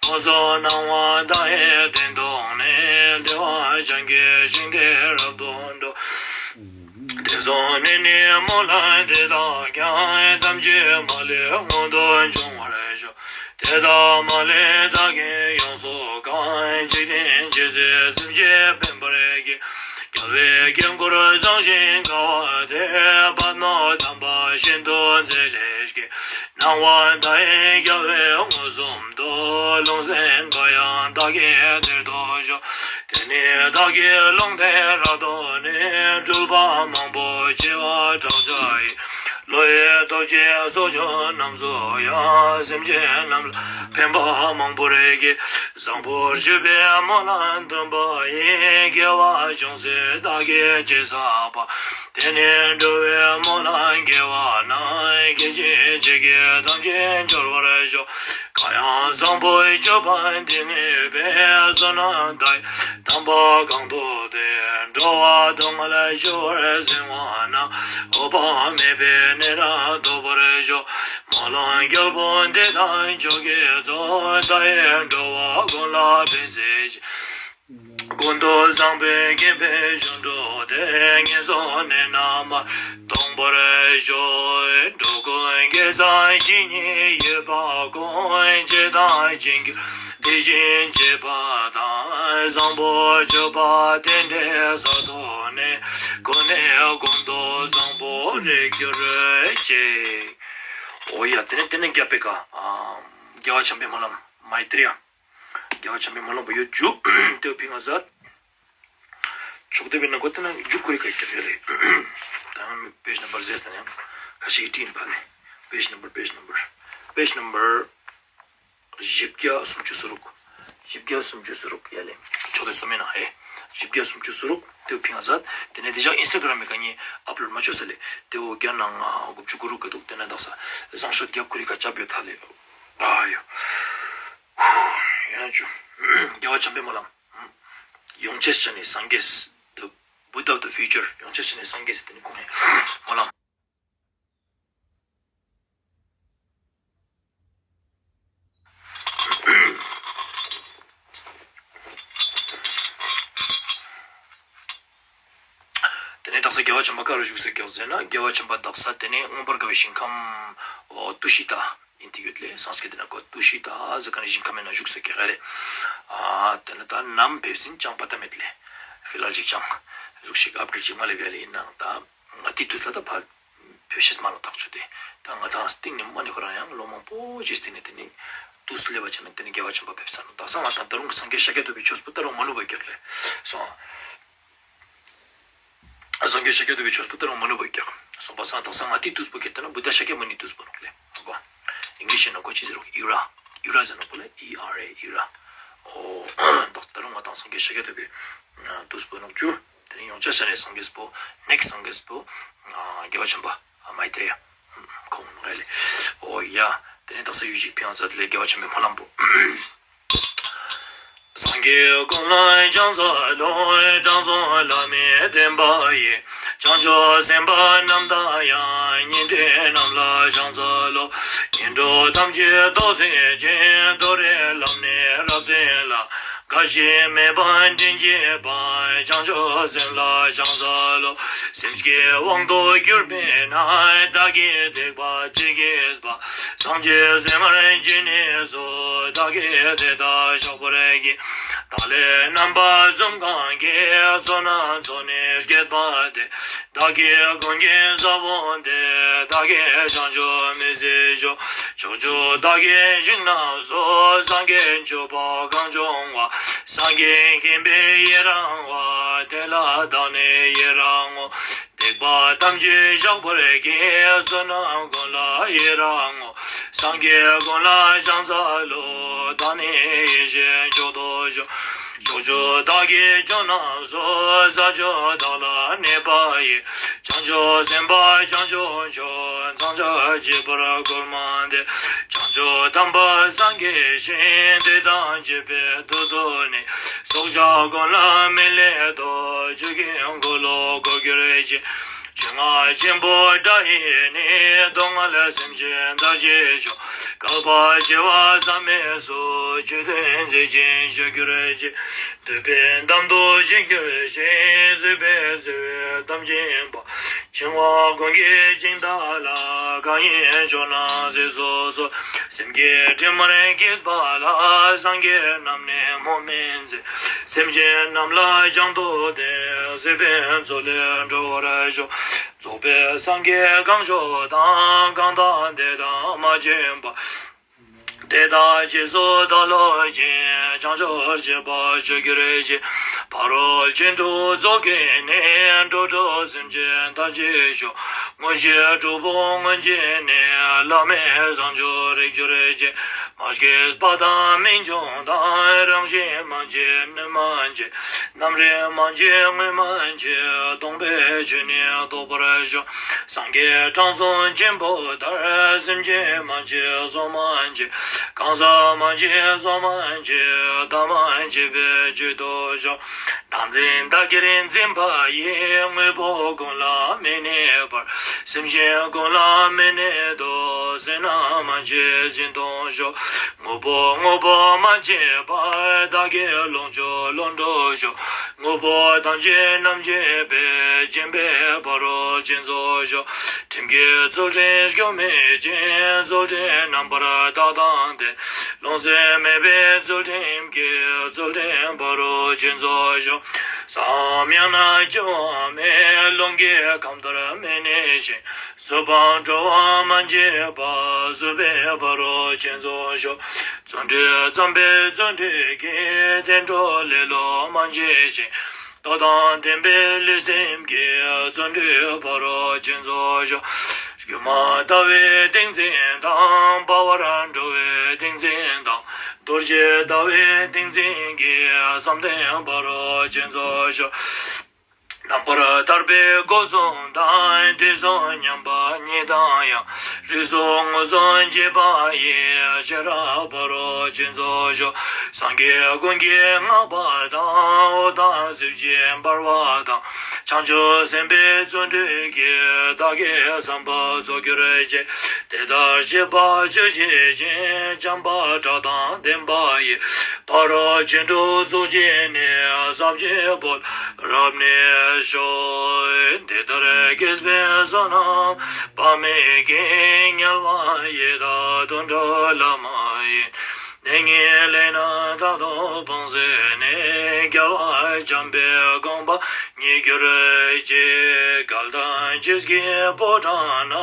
སྔོན་སོང་སྣང་བ་མཐའ་ཡས་དེར་ཐིམ་ནས། བདེ་བ་ཅན་གྱི་ཞིང་དེར་རབ་ཏུ་འགྲོ། དེ་སོང་ནས་ནི་སྨོན་ལམ་དེ་དག་ཀྱང་། ཐམས་ཅད་མ་ལུས་མངོན་དུ་འབྱུང་བར་ཤོག། དེ་དག་མ་ལུས་བདག་གིས་ཡོངས་སུ་གང་། འཇིག་རྟེན་ཇི་སྲིད་སེམས་ཅན་ཕན་པར་བགྱི། རྒྱལ་བའི་དཀྱིལ་འཁོར་བཟང་ཞིང་དགའ་བ་དེར། པདྨོ་དམ་པ་ཤིན་ཏུ་མཛེས་ལེགས་ཀྱི། སྣང་བ་མཐའ་ཡས་རྒྱལ་བས་མངོན་སུམ་དུ། ལུང་བསྟན་པ་ཡང་བདག་གིས་དེར་ཐོབ་ཤོག། དེ་ནས་བདག་གིས་ལུང་བསྟན་རབ་ཏུ་ནི། སྤྲུལ་པ་མང་པོ་བྱེ་བ་ཕྲག་བརྒྱ་ཡིས། བློ་ཡི་སྟོབས་ཀྱིས་ཚོགས་བརྒྱ་རྣམས་སུ་ཡང་། སེམས་ཅན་རྣམས་ལ་ཕན་པ་མང་པོར་བགྱི། བཟང་པོར་གྱུར་པའི་སྨོན་ལམ་འདོན་པ་ཡིས། དགེ་བ་ཅུང་ཟད་བདག་གིས་ཅི་བསགས་པ། དེ་ནི་འགྲོ་བའི་སྨོན་ལམ་དགེ་བ་རྣམས། སྐད་ཅིག་གཅིག་གིས་ཐམས་ཅད་འབྱོར་བར་ཤོག། གང་ཡང་བཟང་པོ་སྤྱོད་པ་འདི་ངེས་པས། བསོད་ནམས་མཐའ་ཡས་དམ་པ་གང་ཐོབ་དེས། འགྲོ་བ་སྡུག་བསྔལ་ཞི་བར་གསལ་བ་ན། འོད་དཔག་མེད་པའི་གནས་རབ་ཐོབ་པར་ཤོག། སྨོན་ལམ་རྒྱལ་པོ་འདི་དག་མཆོག་གི་གཙོ། མཐའ་ཡས་འགྲོ་བ་ཀུན་ལ་ཕན་མཛད་ཅིང་། ཀུན་ཏུ་བཟང་པོའི་དགེ་འཕེལ་འབྱུང་འགྲོ་དེ། ངན་སོང་གནས་རྣམས་སྟོངས་པར་ཤོག་འགྲོ་ཀུན་དགེ་རྩ་ཇི་སྙེད་ཡོད་པ་ཀུན། བྱས་དང་བྱེད་འགྱུར་དེ་བཞིན་བྱེད་པ་དང་། བཟང་པོ་སྤྱོད་པ་དེ་འདྲའི་ས་ཐོབ་ནས། ཀུན་ནས་ཀུན་ཏུ་བཟང་པོར་རེག་གྱུར་ཅིག་འོ་ཡ། དེ་ནས་དེ་ནས་རྒྱལ་བའི་བཀའ། རྒྱལ་བ་བྱམས་པའི་སྨོན་ལམ། མཱི་ཏྲེ་ཡ། རྒྱལ་བ་བྱམས་པའི་སྨོན་ལམ་པོ་ཡོད་རྒྱུ། དེ་བོ་ཕིང་ང་ཟ། ཕྱོགས་བསྡུས་པའི་ནང་གོ་དེ་ན་རྒྱུ་ཁོ་རི་ཀ་ཀྱི་རེད། ད་ང་པེ་ཇི་ནམ་བར་ཟེར་ས་ནས་ཁ་ཤས་ཀྱིས་བྲིས་ཡིན་པ་ནས། པེ་ཇི་ནམ་བར། པེ་ཇི་ནམ་བར། པེ་ཇི་ནམ་བར་བཞི་བརྒྱ་སུམ་ཅུ་སོ་དྲུག་བཞི་བརྒྱ་སུམ་ཅུ་སོ་དྲུག་ཡ་ལེ། ཕྱོགས་བསྡུས་སོ་མེད་ན་ཧེ། བཞི་བརྒྱ་སུམ་ཅུ་སོ་དྲུག་དེ་བོ་ཕིང་ང་ཟ། དེ་ནས་དེ་ཞག་ཨིན་སི་ཊ་གྷ་རམ་མི་ཀ་ནས་ཨབ་ལོཌ་མ་བྱོས་ས་ལེ། དེ་བོ་བརྒྱ་ནང་དགུ་བཅུ་གོ་དྲུག་གི་འདུག་དེ་ནས་དག་ས་བཟང་ཤོས་རྒྱབ་ཁོ་རི་ཀ་རྒྱབ་ཡོད་ད་ལེ། ཨ་ཡོ། ཡང་ཅུ། རྒྱལ་བ་བྱམས་པའི་སྨོན་ལམ། ཡོང་ཆེས་ཆ་ནས་སངས་རྒྱས། The Buddha of the future. ཡོང་ཆེས་ཆ་ནས་སངས་རྒྱས་ཟེར་དེ་ནི་ཁོང་ཡང་སྨོན་ལམ། དེ་ནས་དག་ས་རྒྱལ་བ་བྱམས་པ་ག་རུ་བཞུགས་སོ་ཀྱག་ཟེར་ན། རྒྱལ་བ་བྱམས་པ་དག་ས་དེ་ནས་མངོན་པར་དགའ་བའི་ཞིང་ཁམས། ཨོ་ཏུ་ཤི་ཏ་ཡིན་དེ་ཡོད་ལེ། སངས་ཀྲིཏ་ནང་གོ་ཏུ་ཤི་ཏ་ཟེར་ག་ནས་ཞིང་ཁམས་ནང་བཞུགས་སོ་ཀྱག་རེད། ཨ་དེ་ནས་ད་ནམ་ཕེབས་ཟིན་ཅང་པ་ཏ་མེད་ལེ། ཕི་ལ་ལ་ཅིག་ཅང་གཟུགས་ཤིག་ཨབ་ཌེཊ་ཅིག་མ་ལེ་ག་ལེ་ཡིན་ནང་ད་ང་དེ་དུས་ལ་ད་ཕ། ཕེབས་ཤེས་མ་ལ་ཐག་ཆོད་དེ། ད་ང་དང་སྟེང་ནས་མ་ནི་ཁོ་རང་ཡང་ལོ་མང་པོ་ཅིག་སྟེང་ནས་དེ་ནི་དུས་སུ་སླེབས་པ་བྱས་ན་དེ་ནི་རྒྱལ་བ་བྱམས་པ་ཕེབས་ས་ནོ། ད་སང་ང་དང་ད་རུང་གི་སངས་རྒྱས་ཤཱཀྱ་ཐུབ་པའི་ཆོས་པོ་ད་རུང་མ་ནུབ་པ་རྒྱག་ལེ། སོང་། སངས་རྒྱས་ཤཱཀྱ་ཐུབ་པའི་ཆོས་པོ་ད་རུང་མ་ནུབ་པ་རྒྱག་སོང་པ་སང་ད་སང་ང་དེ་དུས་པོ་ཁྱེར་ཏེ་ན་བུདྡྷ་ཤཱཀྱ་མུ་ནི་དུས་པོ་ནོག་ལེ། ཧ་གོ། ཨིང་ལིཤ་ནང་གོ་ཅི་ཟེར་རོག་ཨི་ར། ཨི་ར་ཟེར་ནོ་པོ་ལེ། ཨི་ཨར་ཨེ་ཨི་ར། ཨོ། ད་ད་རུང་ང་དང་སངས་རྒྱས་ཤཱཀྱ་ཐུབ་པའི་དུས་པོ་ནོག་ཅུ། དེ་ནས་ཡོང་ཆ་ཤ་ནས་སངས་རྒྱས་པོ། ནེག་སི་སངས་རྒྱས་པོ། རྒྱལ་བ་བྱམས་པ། མཱི་ཏྲེ་ཡ། ཁོང་རེད་ལེ། ཨོ་ཡ། དེ་ནས་དག་ས་ཡུལ་ཅིག་ཕན་ཡང་མཛད་ལེ། རྒྱལ་བ་བྱམས་པའི་སྨོན་ལམ་པོ། སངས་རྒྱས་ཀུན་ལ་ཕྱག་འཚལ་ལོ། དྲང་སྲོང་བླ་མའི་བསྟན་པ་ཡི། བྱང་ཆུབ་སེམས་དཔའ་རྣམས་དང་ཡང་། ཉན་ཐོས་རྣམས་ལ་ཕྱག་འཚལ་ལོ། ངན་འགྲོ་ཐམས་ཅད་དོར་མཛད་ཅིང་། མཐོ་རིས་ལམ་ནས་རབ་བརྟན་ལ། འགའ་ཞིག་མེད་པར་འདྲེན་བྱེད་པ། བྱང་ཆུབ་སེམས་ལ་ཕྱག་འཚལ་ལོ། སེམས་བསྐྱེད་དབང་དུ་གྱུར་པས་ན། བདག་གིས་ཐེག་པ་ཇི་སྐད་པ། སངས་རྒྱས་སེམས་དཔར་བྱས་ནས་སུ། བདག་གིས་དེ་ལྟར་ཕྱག་འཚལ་ལོ། བདག་ལས་རྣམ་པ་གསུམ་གང་གི། བསོད་ནམས་ཚོགས་ནི་བསྐྱེད་པ་དེས། བདག་གི་ཀུན་གྱི་ས་བོན་དེ། བདག་གིས་བྱང་ཆུབ་མི་ཟད་ཤོག་ཕྱོགས་བཅུ་བདག་གི་ཞིང་རྣམས་སུ། སངས་རྒྱས་སྤྱོད་པ་གང་བྱུང་བ། སངས་རྒྱས་མཁྱེན་པས་ཡི་རང་བ། དེ་ལ་བདག་ནི་ཡི་རང་ངོ་། ཐེག་པ་ཐམས་ཅད་ཕྱག་འཚལ་ལོ། བསོད་ནམས་ཀུན་ལ་ཡི་རང་ངོ་། སངས་རྒྱས་ཀུན་ལ་ཕྱག་འཚལ་ལོ། བདག་ནི་ཡེ་ཤེས་མཆོག་ཏུ་ཤོག་ཕྱོགས་བཅུ་བདག་གི་ཕྱོགས་རྣམས་སུ། ས་བཅུ་བདག་ལ་གནས་པ་ཡི། བྱང་ཆུབ་སེམས་དཔའ་བྱང་ཆུབ་མཆོག་མཚམས་སྦྱར་བྱེད་པར་གོར་མ་འདས། བྱང་ཆུབ་དམ་པ་སངས་རྒྱས་ཤིང་། དེ་དང་བཅས་པའི་མཐུ་སྟོབས་ནི། སྲོག་ཆགས་ཀུན་ལ་མི་ལུས་ཐོབ། ཆོས་ཀྱི་འཁོར་ལོ་བསྐོར་གྱུར་ཅིག་ཆོས་རྔ་ཆེན་པོ་སྒྲ་ཡིས་ནི། སྡུག་བསྔལ་སེམས་ཅན་དག་བྱེད་ཤོག་བསྐལ་པ་བྱེ་བ་ཟག་མེད་སུ། ཆོས་དོན་མཛད་ཅིང་བཞུགས་གྱུར་ཅིག་འདོད་པའི་འདམ་དུ་བྱིང་གྱུར་ཅིག་བཟོད་པས་བཟོད་པའི་འདམ་སྦྱིན་པ། འཆིང་བ་ཀུན་གྱི་འཆིང་ཐག་ལ། གང་ཡིན་ཕྱོགས་རྣམས་ཟད་སོ་སོར། སེམས་བསྐྱེད་དྲི་མར་གྱིས་པ་ལ། སངས་རྒྱས་རྣམས་ནི་སྨོན་མི་མཛད། སེམས་ཅན་རྣམས་ལ་སྦྱང་དོར་ཏེ། བཟོད་པའི་མཚོ་ལས་འགྲོ་བར་ཤོག་རྫོགས་པའི་སངས་རྒྱས་གང་བྱོན་དང་། གང་དག་དེ་དག་མ་བྱོན་པ། དེ་དག་རྗེས་སུ་བདག་སློབ་ཅིང་། བྱང་ཆུབ་སྤྱད་པར་བྱ་གྱུར་ཅིག་ཕ་རོལ་ཕྱིན་དྲུག་རྫོགས་བགྱིས་ནས། འགྲོ་དྲུག་སེམས་ཅན་དག་བྱེད་ཤོག་དངོས་གཞི་དྲུག་པོ་མངོན་གྱུར་ནས། བླ་མེད་བཟང་སྤྱོད་རིགས་གྱུར་ཅིག་མ་སྐྱེས་པ་དང་རྨད་བྱུང་དང་། རང་བཞིན་མ་མཆིས་གནོད་མ་མཆིས། རྣམ་རིག་མ་མཆིས་ངུས་མ་མཆིས། སྟོང་པའི་ཆོས་ནི་རྟོགས་པར་ཤོག་སངས་རྒྱས་དྲང་སྲོང་ཆེན་པོ་ལྟར། སེམས་ཅན་མ་མཆིས་སྲོག་མ་མཆིས། གང་ཟག་མ་མཆིས་སྲོག་མ་མཆིས། བདག་མ་མཆིས་པའི་སྤྱོད་དུ་ཤོག་སྣང་འཛིན་བདག་གིར་འཛིན་པ་ཡི། དངོས་པོ་ཀུན་ལ་མི་གནས་པར། སེམས་ཅན་ཀུན་ལ་མི་གནས་དོ། བསོད་ནམས་མ་མཆིས་སྦྱིན་གཏོང་ཤོག་དངོས་པོ་དངོས་པོ་མ་མཆིས་པར། བདག་གི་ལོངས་སྤྱོད་ལོངས་སྤྲོད་ཤོག་དངོས་པོ་ཐམས་ཅད་རྣམ་མཁྱེན་པའི། སྦྱིན་པའི་ཕ་རོལ་ཕྱིན་རྫོགས་ཤོག་ཁྲིམས་ཀྱི་ཚུལ་ཁྲིམས་སྐྱོན་མེད་ཅིང་། ཚུལ་ཁྲིམས་རྣམ་པར་དག་དང་ལྡན། ལོངས་སྤྱོད་མེད་པའི་ཚུལ་ཁྲིམས་ཀྱིས། ཚུལ་ཁྲིམས་ཕ་རོལ་ཕྱིན་རྫོགས་ཤོག་བསམ་ཡང་ན་སྐྱེ་བ་མེད། རླུང་གི་ཁམས་ལྟར་མི་གནས་ཤིང་། གཟུགས་སྤངས་གྲོལ་བ་མ་མཆིས་པ། གཟུགས་པའི་ཕ་རོལ་ཕྱིན་རྫོགས་ཤོག་བརྩོན་འགྲུས་བརྩམས་པའི་བརྩོན་འགྲུས་ཀྱིས། བདེ་འགྲོ་ལེ་ལོ་མ་མཆིས་ཤིང་། རྟོགས་དང་ལྡན་པའི་ལུས་སེམས་ཀྱིས། བརྩོན་འགྲུས་ཕ་རོལ་ཕྱིན་རྫོགས་ཤོག་སྒྱུ་མ་ལྟ་བུའི་ཏིང་འཛིན་དང་། སྤང་བར་འགྲོ་བའི་ཏིང་འཛིན་དང་། རྡོ་རྗེ་ལྟ་བུའི་ཏིང་འཛིན་གྱིས། བསམ་གཏན་ཕ་རོལ་ཕྱིན་རྫོགས་ཤོག་རྣམ་པར་ཐར་པའི་སྒོ་གསུམ་དང་། དུས་གསུམ་མཉམ་པ་ཉིད་དང་ཡང་། རིགས་གསུམ་མངོན་སུམ་བྱེད་པ་ཡི། ཤེས་རབ་ཕ་རོལ་ཕྱིན་རྫོགས་ཤོག་སངས་རྒྱས་ཀུན་གྱིས་བསྔགས་པ་དང་། འོད་དང་གཟི་བརྗིད་འབར་བ་དང་། བྱང་ཆུབ་སེམས་དཔའི་བརྩོན་འགྲུས་ཀྱིས། བདག་གི་བསམ་པ་རྫོགས་གྱུར་ཅིག་དེ་ལྟར་བྱེད་པ་ཇི་སྲིད་ཅི། བྱམས་པ་སྐྲག་དང་ལྡན་པ་ཡི། ཕ་རོལ་ཕྱིན་དྲུག་རྫོགས་བྱེད་ནི། ཟབ་ཆོས་བོད་རབ་གནས་ཤོག་དེ་ལྟར་དགེ་བའི་བསོད་ནམས་དཔག་མེད་ཀྱིས། དམྱལ་བ་ཡི་དྭགས་དུད་འགྲོ་ལ་མ་ཡིན། ནད་ངན་ལས་ནད་དག་ཏུ་སྤངས་ཟིན་ནས། རྒྱལ་བ་བྱམས་པའི་དགོངས་པ་ཉིད་གྱུར་ཅིག་གལ་ཏེ་རྗེས་ཀྱི་ཕོ་བྲང་ན།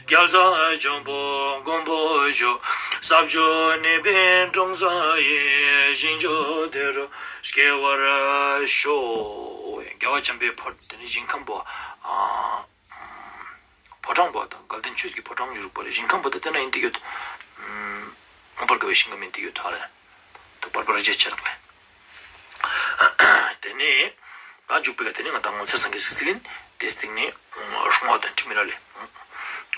རྒྱལ་ཚབ་འབྱུང་པོ་མགོན་པོ་བཞུགས། ཟབ་ཆོས་ནུས་པའི་དྲུང་ས་ཡི། ཞིང་བཅུ་དེ་རུ་སྐྱེ་བར་ཤོག་རྒྱལ་བ་བྱམས་པའི་ཕོ་དེ་ནི་ཞིང་ཁམས་པོ། ཨ། ཕོ་བྲང་པོ་དང་དགའ་ལྡན་ཆོས་ཀྱི་ཕོ་བྲང་ཡོད་རུག་པ་རེད། ཞིང་ཁམས་པོ་དང་དེ་ན་ཡིན་དེ་ཡོད། མངོན་པར་དགའ་བའི་ཞིང་ཁམས་ཡིན་དེ་ཡོད་ཧ་ལས། དུ་པར་པར་རྗེ་ཆེ་རག་ལས། དེ་ནས་ང་འཇུག་པའི་ག་དེ་ནས་ང་དང་ངོ་མཚར་སངས་རྒྱས་ཤིག་སི་ལིན་དེ་སྟེང་ནས་སྔོ་དང་ཁྲིམས་ར་ལས།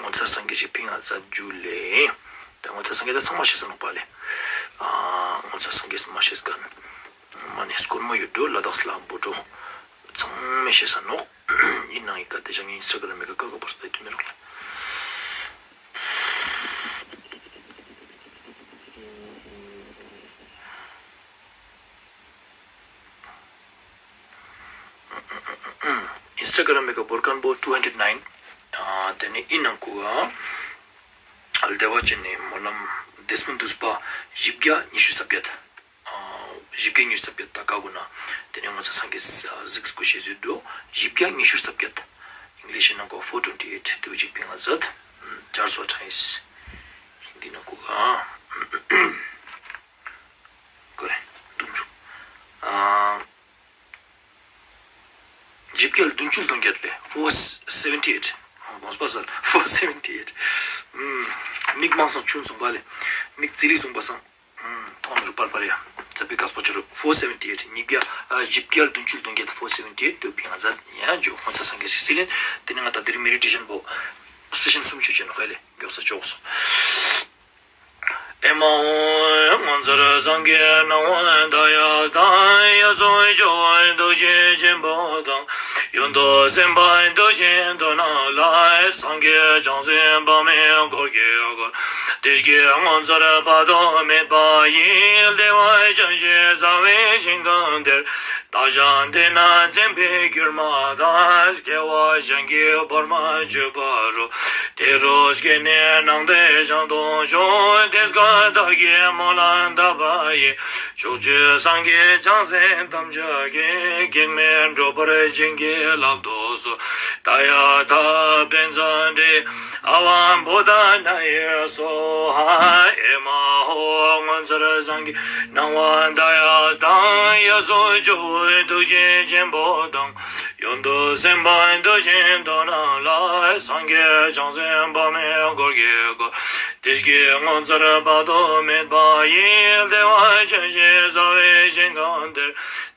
ངོ་མཚར་སངས་རྒྱས་ཤིག་ཕིང་ང་ས་རྒྱུ་ལས། དེ་ངོ་མཚར་སངས་རྒྱས་ད་ཚང་མ་ཤེས་ས་ནོག་པ་ལས། ངོ་མཚར་སངས་རྒྱས་མ་ཤེས་ག་མ་ནས་སྐོར་མོ་ཡོད་འགྲོ་ལ་དྭགས་ལ་འབོ་འགྲོ། ཚང་མས་ཤེས་ས་ནོག་ཡིན་ནའི་ཀ་དེ་ཞང་ངའི་ཨིན་སི་ཊ་གྷ་རམ་མི་ཀ་ཀ་ཀ་པར་སྤེལ་དུ་མི་རོགས་ལ། ཨིན་སི་ཊ་གྷ་རམ་མི་ཀ་བོར་ཀན་པོ་two hundred nine། དེ་ནས་ཨི་ནང་ཁུ་ག་ལ་བདེ་བ་ཅན་ནས་སྨོན་ལམ་དེ་སྨོན་འདུས་པ་བཞི་བརྒྱ་ཉི་ཤུ་རྩ་བརྒྱད། བཞི་བརྒྱ་ཉི་ཤུ་རྩ་བརྒྱད་ད་ཀ་གུ་ན། དེ་ནས་ངོ་མཚར་སངས་རྒྱས་གཟིགས་སྐུ་ཞེས་བཟོས་འདུག་བཞི་བརྒྱ་ཉི་ཤུ་རྩ་བརྒྱད། ཨིང་ལིཤ་ནང་གོ་four twenty eight དེ་བ་གཅིག་པིང་ང་ཟད། ཅར་སོ་ཐྲ་ཡིས། ཧིན་དི་ནང་གོ་ག་གོ་རེ་དུམ་ཅུ། བཞི་བརྒྱ་བདུན་ཅུ་དོན་བརྒྱད་ལས་four seventy eight། ལོངས་པ་སར་four seventy eight། མིག་མང་སང་ཆུན་བཟུང་པ་ལས། མིག་ཙི་ལི་བཟུང་པ་སང་། མཐོང་ནུར་པར་པར་ཡ། ཙ་པི་ཀ་སྤོ་ཆུ་རུ་four seventy eight ཉིས་བརྒྱ་ཨ་བཞི་བརྒྱ་བདུན་ཅུ་དོན་བརྒྱད་four seventy eight དུ་ཕིང་ང་ཟད་ཡ་འཇུ་ཁོང་ཚ་སངས་རྒྱས་ཤིག་སི་ལིན། དེ་ནི་ང་ད་དེ་རིང་མེ་ཌི་ཊེ་ཤན་པོ་སེ་ཤན་སུམ་ཅུ་བྱས་ནོ་ཧེ་ལེ་མགྱོགས་ས་ཅོག་སོ། ཨེ་མ་ཧོ། ངོ་མཚར་སངས་རྒྱས་སྣང་བ་མཐའ་ཡས་དང་། གཡས་སུ་ཇོ་བོ་རྡོ་རྗེ་ཆེན་པོ་དང་། གཡོན་དུ་སེམས་དཔའ་འདུ་བྱེད་མདོ་རྣམས་ལ། སངས་རྒྱས་བྱང་སེམས་དཔག་མེད་འཁོར་གྱིས་བསྐོར། བདེ་སྐྱིད་ངོ་མཚར་དཔག་ཏུ་མེད་པ་ཡི། བདེ་བ་ཅན་ཞེས་བྱ་བའི་ཞིང་ཁམས་དེར། བདག་ཀྱང་དེ་ན་འཛིན་པའི་གྱུར་མ་དང་། སྐྱེ་བ་གཞན་གྱིས་བར་མ་ཆོད་པ་རུ། དེ་རུ་སྐྱེས་ནས་སྣང་མཐའི་ཞིང་དུ་ཞུགས། དེ་སྐད་བདག་གིས་སྨོན་ལམ་བཏབ་པ་ཡི། ཕྱོགས་བཅུའི་སངས་རྒྱས་བྱང་སེམས་ཐམས་ཅད་ཀྱིས། གེགས་མེད་འགྲུབ་པར་བྱིན་གྱིས་བརླབ་ཏུ་གསོལ། ཏདྱ་ཐཱ། བཛྲ་ཨ་ཝ་བོ་དྷ་ནཱ་ཡེ་སྭཱ་ཧཱ། ཨེ་མ་ཧོ། ངོ་མཚར་སངས་རྒྱས་སྣང་བ་མཐའ་ཡས་དང་། གཡས་སུ་ཇོ་བོ་རྡོ་རྗེ་ཆེན་པོ་དང་། གཡོན་དུ་སེམས་དཔའ་འདུ་བྱེད་མདོ་རྣམས་ལ། སངས་རྒྱས་བྱང་སེམས་དཔག་མེད་འཁོར་གྱིས་བསྐོར། བདེ་སྐྱིད་ངོ་མཚར་དཔག་ཏུ་མེད་པ་ཡི། བདེ་བ་ཅན་ཞེས་བྱ་བའི་ཞིང་ཁམས་དེར།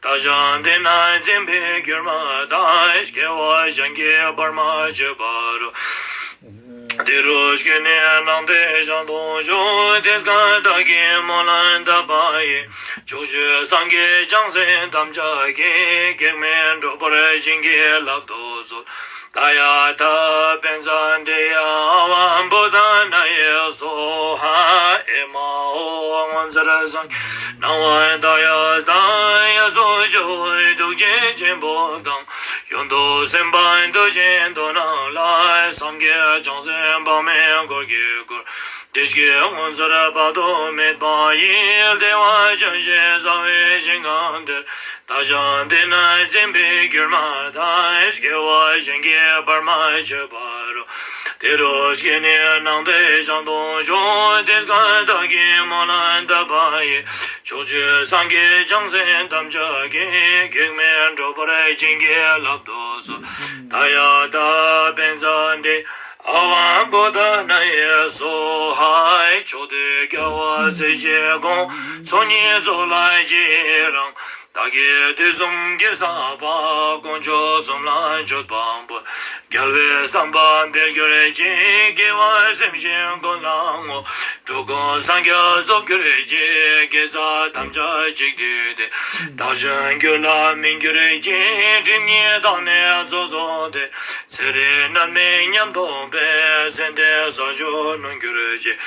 བདག་ཀྱང་དེ་ན་འཛིན་པའི་གྱུར་མ་དང་། སྐྱེ་བ་གཞན་གྱིས་བར་མ་ཆོད་པ་རུ། དེ་རུ་སྐྱེས་ནས་སྣང་མཐའི་ཞིང་དུ་ཞུགས། དེ་སྐད་བདག་གིས་སྨོན་ལམ་བཏབ་པ་ཡི། ཕྱོགས་བཅུའི་སངས་རྒྱས་བྱང་སེམས་ཐམས་ཅད་ཀྱིས། གེགས་མེད་འགྲུབ་པར་བྱིན་གྱིས་བརླབ་ཏུ་གསོལ། ཏདྱ་ཐཱ། བཛྲ་ཏདྱ། ཨ་ཝ་བོ་དྷ་ན་ཡེ་སྭཱ་ཧཱ། ཨེ་མ་ཧོ། སྔོན་ཚེ་སངས་རྒྱས་སྣང་བ་མཐའ་ཡས་དང་། དབྱར་གསོལ་ཞུ་བའི་ཐུགས་རྗེ་ཆེན་པོ་དང་། ཡོན་ཏུ་སེམས་དཔའི་མཐུ་ཆེན་དུ་བསྣམས་ལ། སངས་རྒྱས་བྱང་སེམས་དཔག་མེད་འཁོར་གྱིས་བསྐོར། བདེ་སྐྱིད་ངོ་མཚར་དཔག་ཏུ་མེད་པ་ཡི། བདེ་བ་ཅན་ཞེས་བྱ་བའི་ཞིང་ཁམས་དེར། བདག་ཀྱང་དེ་ན་འཛིན་པའི་གྱུར་མ་དང་། སྐྱེ་བ་གཞན་གྱིས་བར་མ་ཆོད་པ་རུ། དེ་རུ་སྐྱེས་ནས་སྣང་མཐའི་ཞིང་དུ་བྱོན། དེ་སྐད་བདག་གིས་སྨོན་ལམ་བཏབ་པ་ཡིས། ཕྱོགས་བཅུའི་སངས་རྒྱས་བྱང་སེམས་ཐམས་ཅད་ཀྱིས། གེགས་མེད་འགྲུབ་པར་བྱིན་གྱིས་བརླབ་ཏུ་གསོལ། ཏདྱ་ཐཱ། བཛྲ་ཏདྱ། ཨ་ཝ་བོ་དྷ་ན་ཡེ་སྭཱ་ཧཱ། ཕྱོགས་དུས་རྒྱལ་བ་སྲས་བཅས་དགོངས། ཚོགས་གཉིས་རྫོགས་ལ་རྗེས་རང་། བདག་གིས་དུས་གསུམ་དགེ་བསགས་པ། དཀོན་མཆོག་གསུམ་ལ་མཆོད་པ་འབུལ། རྒྱལ་བའི་བསྟན་པ་འཕེལ་གྱུར་ཅིག་དགེ་བ་སེམས་ཅན་ཀུན་ལ་བསྔོ། འགྲོ་ཀུན་སངས་རྒྱས་རྫོགས་གྱུར་ཅིག་དགེ་རྩ་ཐམས་ཅད་གཅིག་བསྡུས་ཏེ། བདག་གཞན་རྒྱུད་ལ་སྨིན་གྱུར་ཅིག་སྒྲིབ་གཉིས་དག་ནས་རྫོགས་རྫོགས་ཏེ། ཚེ་རིང་ནད་མེད་ཉམས་རྟོགས་པའི། མཚན་ལྡན་ས་བཅུ་ནོན་གྱུར་ཅིག་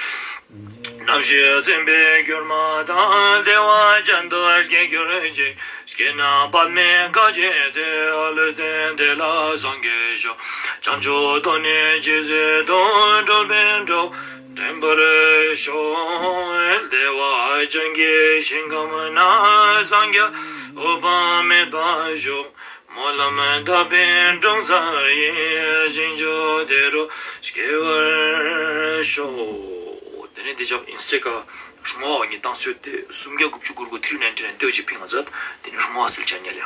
རྣམ་ཤེས་འཛིན་པའི་གྱུར་མ་དང་། བདེ་བ་ཅན་དུ་སྐྱེ་གྱུར་ཅིག་སྐྱེས་ན་པདྨའི་བཀའ་བརྒྱད་དེ། ལུས་རྟེན་དེ་ལ་སངས་རྒྱས་ཤོག་བྱང་ཆུབ་ཏུ་ནི་ཇི་སྲིད་དུ། གྲོལ་བའི་འགྲོ་འདྲེན་པར་ཤོག་བདེ་བ་ཅན་གྱི་ཞིང་ཁམས་ན། སངས་རྒྱས་འོད་དཔག་མེད་པ་བཞུགས། སྨོན་ལམ་བཏབ་པའི་འབྲོང་རྩ་ཡི། ཞིང་མཆོག་དེ་རུ་སྐྱེ་བར་ཤོག་དེ་ནས་དེ་ཅག་ཨིན་སི་ཊ་ཀ་བསྔོ་བ་གཉིས་བཏང་ཚོད་དེ་སུམ་བརྒྱ་དགུ་བཅུ་གོ་དགུ་ཐིར་ནན་ཊི་ནན་ཏེ་ཅིག་ཕིང་ང་མཛད། དེ་ནས་བསྔོ་བ་སིལ་ཆ་ཉལ་ཡ།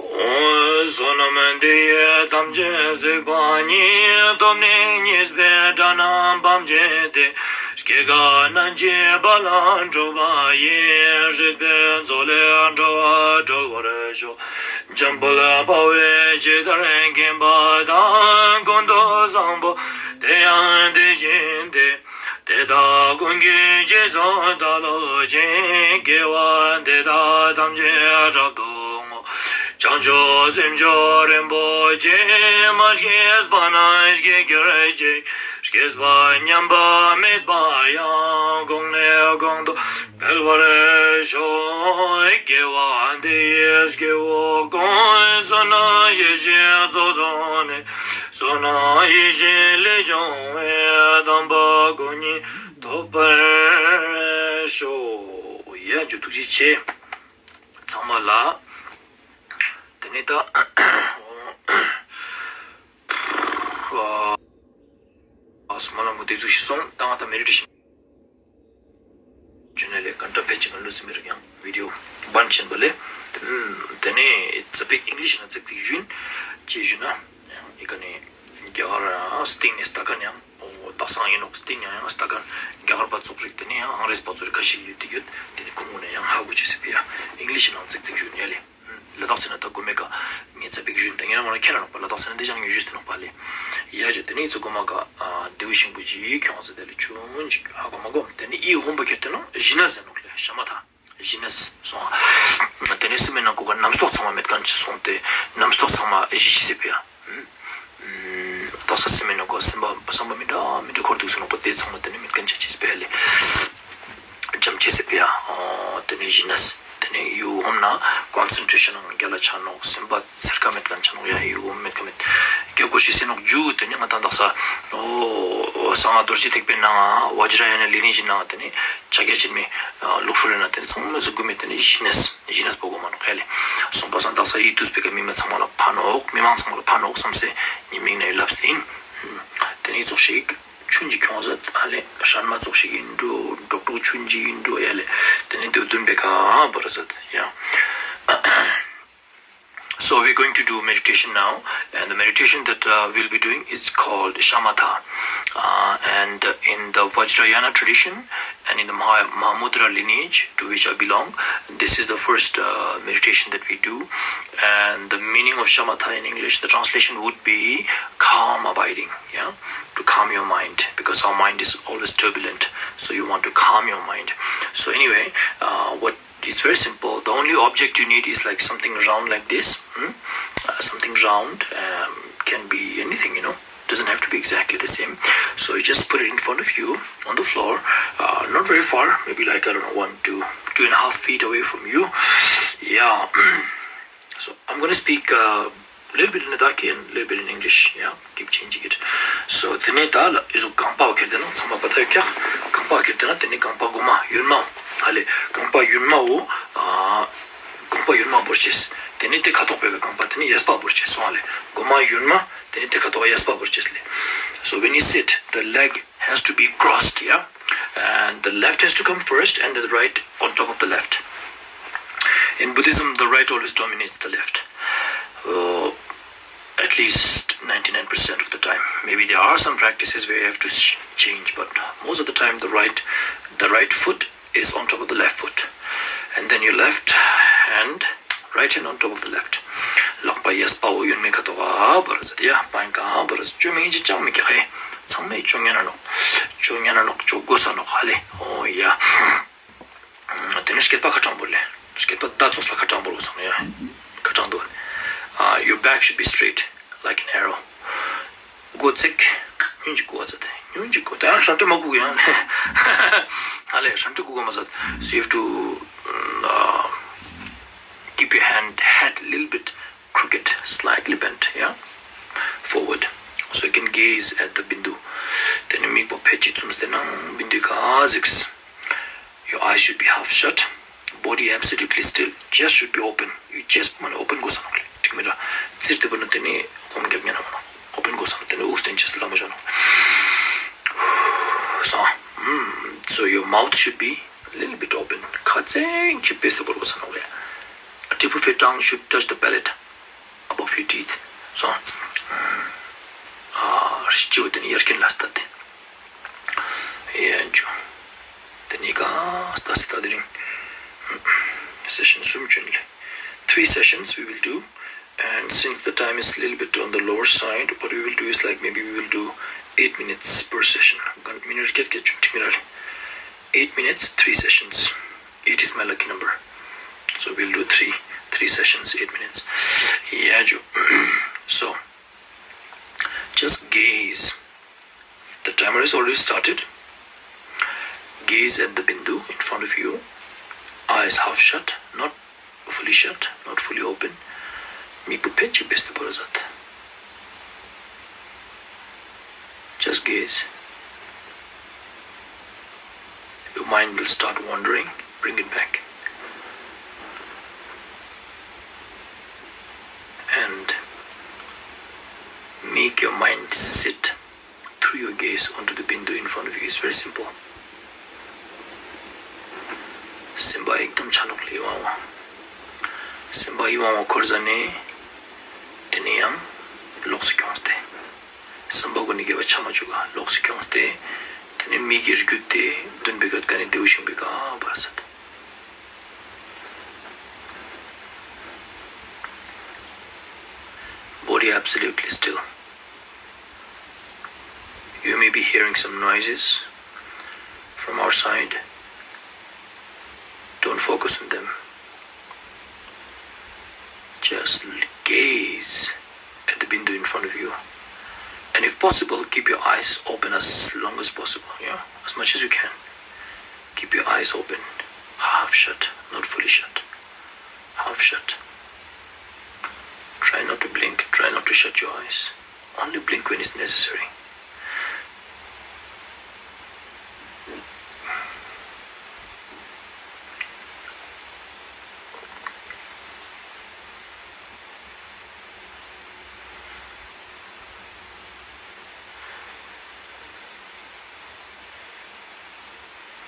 ཨོ། བསོད་ནམས་འདི་ཡིས་ཐམས་ཅད་གཟིགས་པ་ཉིད། ཐོབ་ནས་ཉེས་པའི་དགྲ་རྣམས་ཕམ་བྱས་ཏེ། སྐྱེ་རྒ་ན་འཆིའི་རྦ་རླབས་འཁྲུགས་པ་ཡི། སྲིད་པའི་མཚོ་ལས་འགྲོ་བ་སྒྲོལ་བར་ཤོག་འཇམ་དཔལ་དཔའ་བོས་ཇི་ལྟར་མཁྱེན་པ་དང་། ཀུན་ཏུ་བཟང་པོ་དེ་ཡང་དེ་བཞིན་ཏེ། དེ་དག་ཀུན་གྱི་རྗེས་སུ་བདག་སློབ་ཅིང་། དགེ་བ་འདི་དག་ཐམས་ཅད་རབ་ཏུ་བསྔོ། བྱང་ཆུབ་སེམས་མཆོག་རིན་པོ་ཆེ། མ་སྐྱེས་པ་རྣམས་སྐྱེ་གྱུར་ཅིག་སྐྱེས་པ་ཉམས་པ་མེད་པ་ཡང་། གོང་ནས་གོང་དུ་འཕེལ་བར་ཤོག་དགེ་བ་འདི་ཡིས་སྐྱེ་བོ་ཀུན། བསོད་ནམས་ཡེ་ཤེས་ཚོགས་རྫོགས་ནས། བསོད་ནམས་ཡེ་ཤེས་ལས་བྱུང་བའི། དམ་པ་སྐུ་གཉིས་ཐོབ་པར་ཤོག་ཡ་ཇོ་ཐུགས་རྗེ་ཆེ། ཚང་མ་ལ། དེ་ནས་ད། ཨ། སྨོན་ལམ་གོ་དེ་ཚོ་ཞིག་སོང་། ད་ང་ད་མེ་ཌི་ཊེ་ཤན་བྱུང་ནས་ལས་ག་འདྲ་ཕལ་ཆེར་ང་ལུས་སེམས་རིག་ཡང་བི་ཌི་ཡོ་བན་ཆེན་པོ་ལས། དེ་ནས་ཙ་པིག་ཨིང་ལིཤ་ནང་ཙིག་ཙིག་ཞུན་ཅེས་ཞུ་ན། ཡང་ཨི་ཀ་ནས་རྒྱ་གར་སྟེང་ནས་ལྟ་མཁན་ཡང་། ཨོ། སྟག་ཚང་ཡིན་ནོག་སྟེང་ཡང་ཡང་ལྟ་མཁན་རྒྱ་གར་པ་ཚོགས་རིགས། དེ་ནས་ཡང་ཨང་རེས་པ་ཚོགས་རིགས་ཁ་ཤས་ཡོད་དེ་ཡོད། དེ་ནས་ཁོང་ངོ་ནས་ཡང་ཧ་གོ་ཅེས་སི་ཕི་ཡ་ཨིང་ལིཤ་ནང་ཙིག་ཙིག་ཞུན་ཡ་ལས། ལ་དྭགས་ཟེར་ན་ད་དགོས་མེད་ཀ་ངས་ཙ་པིག་ཞུན་དང་ཡིན་ན་མ་ན་ཁྱེད་རང་ལ་དྭགས་ཟེར་ན་འདི་ཅང་ངས་ཞུས་ཏེ་ནོག་པ་ལས། ཡ་ཇོ་དེ་ནས་ཚོ་གོ་མ་ཀ་དེའུ་ཤིང་བུ་ཅིག་ཁྱོང་ཟེར་དེ་ལས་ཆུང་ཅིག་ཧ་གོ་མ་གོ། དེ་ནས་ཨི་ཧོམ་པ་ཁྱེར་ཏེ་ན་ཞི་ན་ཟེར་ནོག་ལས་ཤ་མ་ཐ། ཞི་ནས་སོང་། དེ་ནས་སུ་མེད་ན་གོ་ག་རྣམ་རྟོག་ཚང་མ་མེད་མཁན་ཅིག་སོང་སྟེ། རྣམ་རྟོག་ཚང་མ་ཞི་ཅི་ཟེར་བས། ད་ས་སུ་མེད་ན་གོ་སེམས་པ་བསམ་པ་མི་འདྲ་མི་འདྲ་འཁོར་འདུག་སུ་ནོག་པ་དེ་ཚང་མ་དེ་ནས་མེད་མཁན་ཅིག་ཅི་ཟེར་བས་ལས། འཇམ་ཅི་ཟེར་བས། དེ་ནས་ཞི་ནས་དེ་ནས་ཡུ་ཧོམ་ན་ཀོན་སེན་ཊྲེ་ཤན་ནང་རྒྱ་ལ་ཆ་ནོག་སེམས་པ་ཚེར་ཁ་མེད་མཁན་ཆ་ནོག་ཡ་ཡུ་ཧོམ་མེད་ཁ་མེད། རྒྱ་གོ་ཤི་སེ་ནོག་ཇུ་དེ་ནས་ང་ད་འདག་ས། ཨོ། གསང་སྔགས་རྡོ་རྗེ་ཐེག་པའི་ནང་བཛྲ་ཡ་ན་ལས་རིམ་གྱི་ནང་དེ་ནས་ཕྱག་རྒྱ་ཆེན་མོའི་ལུགས་སྲོལ་ལས་ན་དེ་ནས་ཚང་མས་སུ་དགོས་མེད་དེ་ནས་ཞི་ནས་ཞི་ནས་པོ་གོ་མ་ནོག་ཡ་ལས། སོང་པ་སང་དག་ས་ཡིད་དུས་པའི་ཀ་མི་མ་ཚང་མ་ལ་ཕན་ནོག་མི་མང་ཚང་མ་ལ་ཕན་ནོག་བསམ་སེ་ཉི་མིག་ནས་ལབ་སྟེ་ཡིན། དེ་ནས་ཙོག་ཞིག་ཆུན་གྱི་ཁྱོང་ཟད་ཨ་ལས་ཧྲན་མ་ཙོག་ཞིག་ཡིན་འགྲོ་འགྲོག་འགྲོག་ཆུན་གྱི་ཡིན་འགྲོ་ཡ་ལས། དེ་ནས་དུ་བདུན་པའི་ཀ་བོ་ར་ཟད་ཡ། So we're going to do meditation now, and the meditation that uh, we'll be doing is called Shamatha. Uh, and in the Vajrayana tradition, And in the Maha- Mahamudra lineage to which I belong, this is the first uh, meditation that we do. And the meaning of shamatha in English, the translation would be calm abiding, yeah, to calm your mind, because our mind is always turbulent. So you want to calm your mind. So, anyway, uh, what it's very simple. The only object you need is like something round like this. Hmm? Uh, something round um, can be anything, you know. Doesn't have to be exactly the same. So you just put it in front of you on the floor. Uh, not very far, maybe like, I don't know, one, two, two and a half feet away from you. Yeah. So I'm going to speak uh, a little bit in Ladakhi and a little bit in English. Yeah, keep changing it. So དེ་ནས་ད་ལ་ཨི་ཟུག་རྐང་པ་ཁྱེར་ཏེ་ན་ཚང་མ་པ་ད་ཡོད་ཀྱག་རྐང་པ་ཁྱེར་ཏེ་ན་དེ་ནས་རྐང་པ་གོ་མ་གཡོན་མ། ཧ་ལེ། རྐང་པ་གཡོན་མའོ། ཨ། རྐང་པ་གཡོན་མ་བོར་ཅེས། དེ་ནས་དེ་ཁ་ཐོག་པའི་རྐང་པ་དེ་ནས་གཡས་པ་བོར་ཅེས་སོང་ཧ་ལེ། གོ་མ་གཡོན་མ། དེ་ནས་དེ་ཁ་ཐོག་གཡས་པ་བོར་ཅེས་ལེ། So when you sit, the leg has to be crossed, yeah? And the left has to come first and the right on top of the left. In Buddhism, the right always dominates the left. Uh, at least ninety-nine percent of the time. Maybe there are some practices where you have to sh- change, but most of the time the right the right foot is on top of the left foot. And then your left hand, right hand on top of the left. ལག་པ་གཡས་པ་འོ་གཡོན་མའི་ཁ་ཐོག་ག་བོར་ཟེར་ཡ། པང་ག་བོར་ཟེར། ཅོ་མིན་ཅི་ཅང་མི་ཀྱག་ཧེ། ཚང་མས་ཅོ་ཉན་ན་ནོག་ཅོ་ཉན་ན་ནོག་ཅོ་དགོས་ས་ནོག་ཧ་ལེ། འོ་ཡ། དེ་ནས་སྐེད་པ་ཁ་དྲང་པོ་ལེ། སྐེད་པ་ད་ཚོགས་ལ་ཁ་དྲང་པོ་ལོ་སོང་ཡ། ཁ་དྲང་དོ། Uh, your back should be straight, like an arrow. མགོ་ཚིག་ཉུན་གྱི་གོ་བ་ཚད། ཉུན་གྱི་གོ་ད་ཡང་ཧྲ་ཏི་མ་གུ་ཡང་ལེ། ཧ་ལེ་ཧྲ་ཏི་གུ་གོ་མ་ཚད། So you have to uh, keep your hand, head a little bit crooked, slightly bent, yeah, forward, so you can gaze at the bindu. དེ་ནས་མིག་པོ་ཕལ་ཆེར་བཙུམས་ཏེ་ན་བིན་དུའི་ཁ་གཟིགས། Your eyes should be half shut. Body absolutely still. Chest should be open. Your chest མ་ནི་open དགོས་ས་ནོག་ལེ། ཐིག་མི་ར་ཙིར་དེ་བོ་ནི་དེ་ནས་ཧོམ་རྒྱབ་ཉན་ན་མ་ནོག open དགོས་ས་ནོག་དེ་ནས་དབུགས་བསྟན་ཅེས་ལ་མོ་བྱ་ནོག་སོང་། So your mouth should be a little bit open. ཁ་ཙེང་ཁྱི་པེ་སེ་བོར་དགོས་ས་ནོག་ལེ། A tip of your tongue should touch the palate above your teeth. So, uh, སྤྱི་བོ་དེ་ནི་ཡར་རྐན་ལ་ལྟ་སྟེ། ཡ་འཇུ། དེ་ནི་ག་ལྟ་སྟེ་ལྟ་དེ་རིང་སེ་ཤན་གསུམ་བྱོན་ལེ། Three sessions we will do. And since the time is a little bit on the lower side, what we will do is like maybe we will do eight minutes per session. ག་མི་ནི་རི་ཀེད་ཀེད་ཆུང་ཐིག་མི་ར་ལེ། Eight minutes, three sessions. Eight is my lucky number. So we'll do three, three sessions, eight minutes. Yeah, Joe. So, just gaze. The timer is already started. Gaze at the bindu in front of you. Eyes half shut, not fully shut, not fully open. མིག་པོ་ཕལ་ཆེར་བེས་ཏེ་བོར་ཟེར། Just gaze. Your mind will start wandering. Bring it back. And make your mind sit through your gaze onto the bindu in front of you. It's very simple. སེམས་པ་ཡིག་དམ་ཆ་ནོག་ལེ་ཡིད་དབང་བ། སེམས་པ་ཡིད་དབང་བ་འཁོར་ཟ་ནས། དེ་ནས་ཡང་ལོགས་སུ་ཁྱོངས་ཏེ། སེམས་པ་ཀུན་ནས་སྐྱེ་བ་ཆ་མ་བཅུག་ག་ལོགས་སུ་ཁྱོངས་ཏེ། དེ་ནས་མིག་གི་རྒྱུད་དེ་མདུན་པའི་སྐད་ཀ་ནས་དེའུ་ཤིང་པའི་ཀ་བར་ཟད། Body absolutely still. You may be hearing some noises from outside. Don't focus on them. Just gaze at the bindu in front of you. And if possible, keep your eyes open as long as possible, yeah? As much as you can. Keep your eyes open, half shut, not fully shut. Half shut. Try not to blink, try not to shut your eyes. Only blink when it's necessary.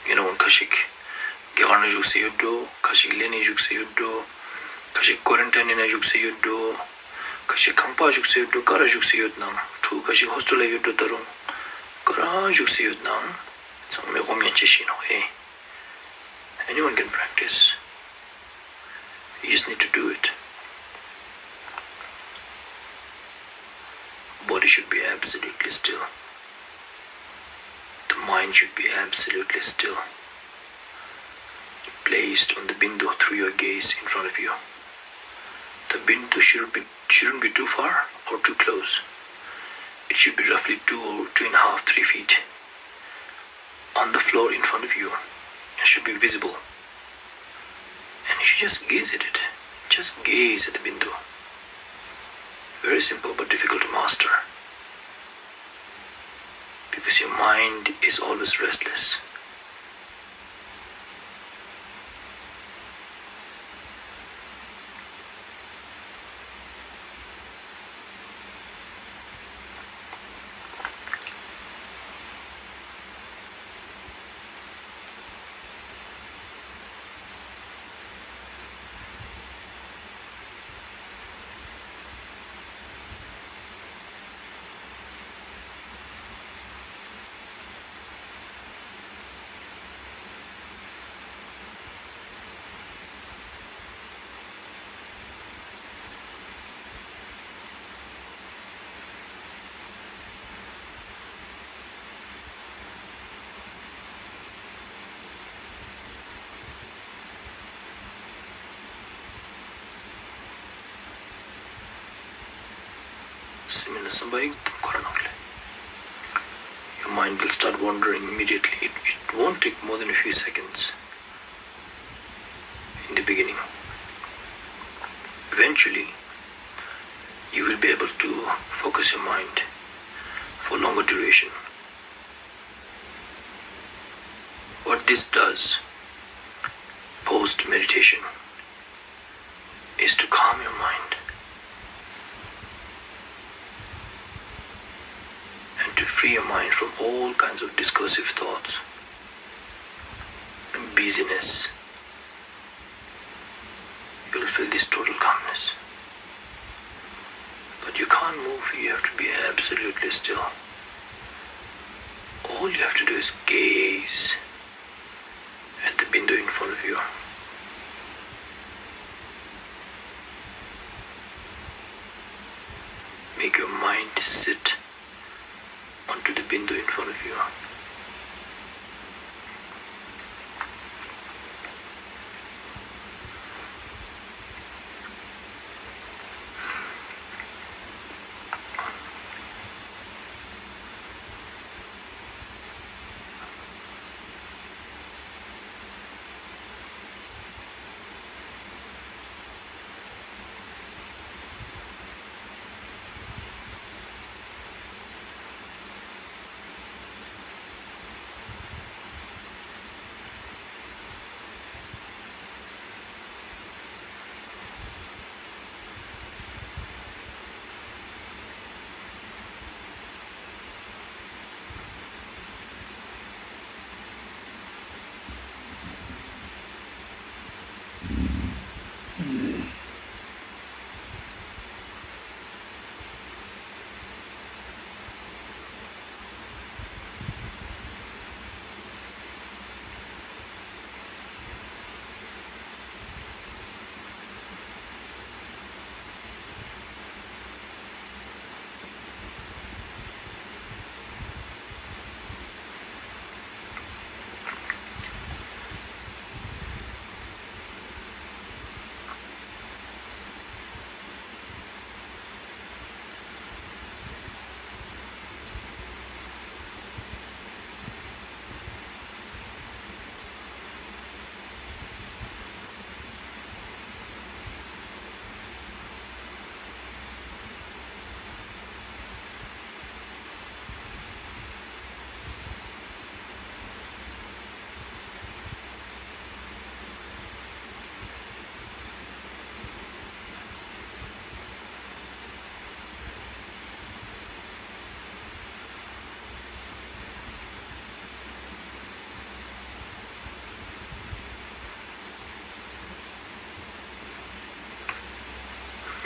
ཡིན་ནའང་ཁ་ཤས་རྒྱ་གར་ནས་བཞུགས་སེ་ཡོད་འགྲོ། ཁ་ཤས་ལས་ནས་བཞུགས་སེ་ཡོད་འགྲོ། ཁ་ཤས་ཀོ་རན་ཊིན་ནང་བཞུགས་སེ་ཡོད་འགྲོ། ཁ་ཤས་ཁང་པ་བཞུགས་སེ་ཡོད་འགྲོ། ག་ར་བཞུགས་སེ་ཡོད་ནའང་། ཕྲུ་གུ་ཁ་ཤས་ཧོ་སི་ཊེལ་ལ་ཡོད་འགྲོ། ད་རུང་ག་ར་བཞུགས་སེ་ཡོད་ནའང་། ཚང་མས་སྒོམ་ཉན་ཆེ་ཤེས་ནོ་ཨེ། Anyone can practice. You just need to do it. Body should be absolutely still. The mind should be absolutely still. Placed on the bindu through your gaze in front of you. The bindu shouldn't be, shouldn't be too far or too close. It should be roughly two or two and a half, three feet on the floor in front of you. It should be visible. And you should just gaze at it. Just gaze at the bindu. Very simple but difficult to master. Because your mind is always restless. སེམས་ལ་བསམ་པ་ཡིག་དང་འཁོར་ནོག་ལེ། Your mind will start wandering immediately. It, it won't take more than a few seconds in the beginning. Eventually, you will be able to focus your mind for longer duration. What this does post meditation is to calm your mind and to free your mind from all kinds of discursive thoughts and busyness. You'll feel this total calmness. But you can't move, you have to be absolutely still. All you have to do is gaze at the bindu in front of you. Make your mind sit onto the bindu in front of you.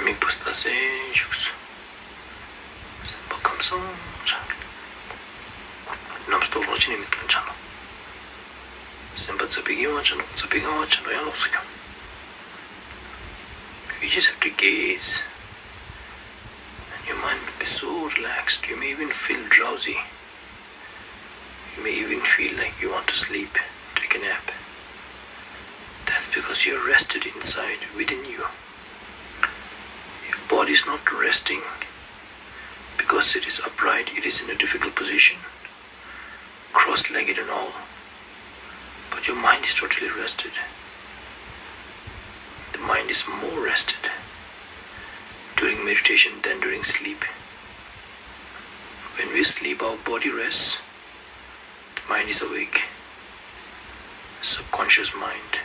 མིག་སྤུ་ལྟ་སེ་བཞུགས་སོ། སེམས་པ་ཁམས་སངས་ཆགས། རྣམ་རྟོག་རང་བཞིན་ནས་མི་བཏང་ཆགས་ལ། ཙ་པིག་ཡིན་བ་ཆ་ནོ། ཙ་པིག་ཡིན་བ་ཆ་ནོ། ཡང་ལོགས་སུ་ཁྱོང་། You just have to gaze. And your mind will be so relaxed. You may even feel drowsy. You may even feel like you want to sleep, take a nap. That's because you're rested inside, within you. Your body is not resting because it is upright, it is in a difficult position, cross legged and all. But your mind is totally rested. The mind is more rested during meditation than during sleep. When we sleep, our body rests, the mind is awake. Subconscious mind.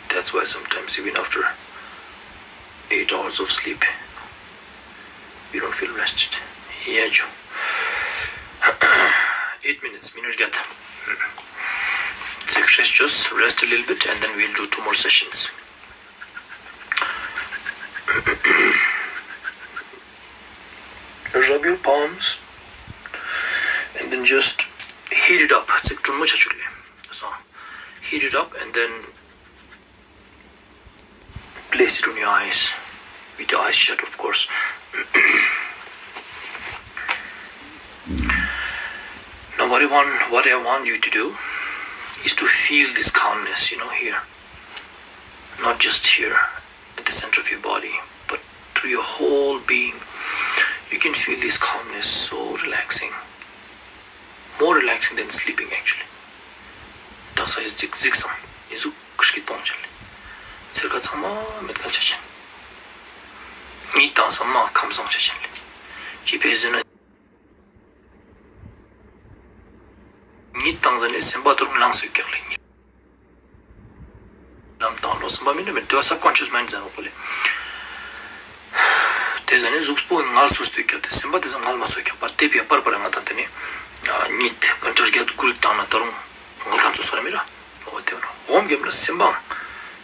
That's why sometimes, even after eight hours of sleep, you don't feel rested. Yeah, Joe. Eight minutes, minute get. Take rest, just rest a little bit, and then we'll do two more sessions. Rub your palms and then just heat it up. It's like too much actually. So heat it up and then place it on your eyes, with your eyes shut, of course. Now, what I want, what I want you to do is to feel this calmness, you know, here. Not just here, at the center of your body, but through your whole being. You can feel this calmness, so relaxing. More relaxing than sleeping, actually. ད་ས་ཡི་གཟིགས་གཟིགས་སམ། ཡིན་གཟུགས་ཀི་ཤི་ཀི་སྤོང་བྱ་ལེ། ཚེར་ཁ་ཚང་མ་མེད་མཁན་ཆ་ཆེན། གཉིད་བཏང་སམ་མ་ཁམས་སངས་ཆ་ཆེན་ལེ། ཅི་ཕེ་ཟེར་ན། གཉིད་བཏང་ཟེར་ནས་སེམས་པ་དུ་རུ་ལངས་སུ་བཀྱག་ལེ། གཉིད་ལམ་བཏང་ལོ་སེམས་པ་མི་འདྲ་མེད་དེ་བ་སབ་ཀོན་ཤི་ཡས་མའིན་ཌི་ཟེར་ནོ་གོ་ལེ། དེ་ཟེར་ནས་གཟུགས་པོ་ངལ་གསོ་སྟེ་བཀྱག་དེ་སེམས་པ་དེ་ཚོ་ངལ་མ་གསོ་བཀྱག་པར་དེ་བས་པར་པར་ང་དང་དེ་ནས་གཉིད་ག་འདྲ་རྒྱ་དུ་ཀུ་རིག་བཏང་ན་ད་རུང་ངལ་གང་ཚོ་སོ་ར་མི་ར། འོ་དེ་བ་ར་འོམ་གེམ་ལ་སེམས་པའང་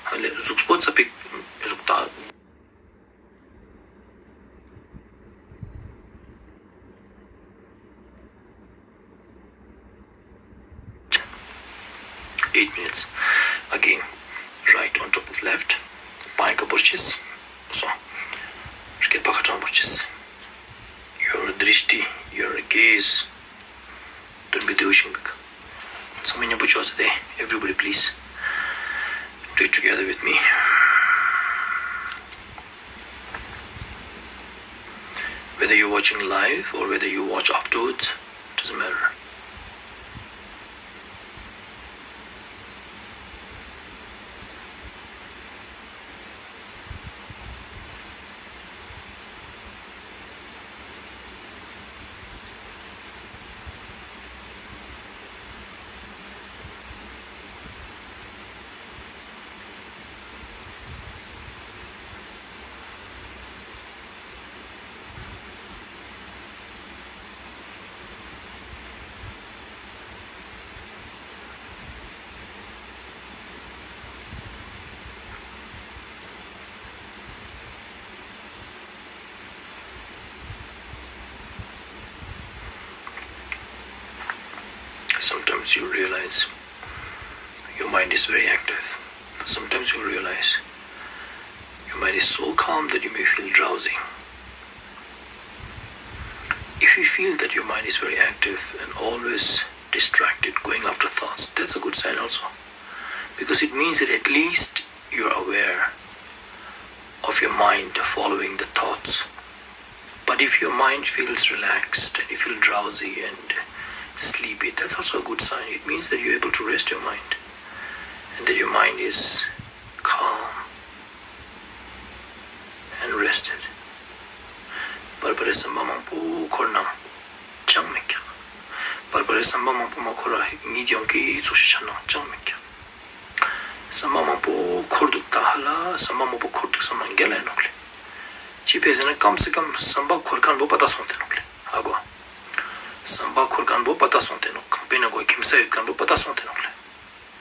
ཧ་ལས་གཟུགས་པོ་ཙ་པིག་གཟུགས་ད། Eight minutes. Again, right on top of left. པང་ཀ་བོར་ཅིས། སོ། སྐེད་པ་ཁ་ཏྲང་བོར་ཅིས། Your drishti, your gaze. Don't be delusional. ཚང་མས་མཉམ་པོ་ཅོག་ཙེ་དེ། Everybody, please. Do it together with me. Whether you're watching live or whether you watch afterwards, doesn't matter. Sometimes you realize your mind is very active. Sometimes you realize your mind is so calm that you may feel drowsy. If you feel that your mind is very active and always distracted, going after thoughts, that's a good sign also. Because it means that at least you're aware of your mind following the thoughts. But if your mind feels relaxed and you feel drowsy and sleepy, that's also a good sign. It means that you're able to rest your mind and that your mind is calm and rested. པར་པར་སེམས་པ་མང་པོ་འཁོར་ན་ཅང་མི་ཁྱག་པར་པར་སེམས་པ་མང་པོ་མ་འཁོར་བ་གཉིད་ཡོང་གི་ཚོགས་ཤིག་ཆ་ན་ཅང་མི་ཁྱག་སེམས་པ་མང་པོ་འཁོར་འདུག་ད་ཧ་ལ་སེམས་པ་མང་པོ་འཁོར་འདུག་བསམ་ན་འགལ་ལ་ཡིན་ནོག་ལེ། ཅི་ཕེ་ཟེར་ན་ཀམ་སེ་ཀམ་སེམས་པ་འཁོར་མཁན་པོ་པ་ཏ་སོང་སྟེ་ནོག་ལེ། ཧ་གོ། སེམས་པ་འཁོར་མཁན་པོ་པ་ཏ་སོང་སྟེ་ནོག་དཔེར་ན་གོ་ཁྱིམ་ས་ཡོད་མཁན་པོ་པ་ཏ་སོང་སྟེ་ནོག་ལེ།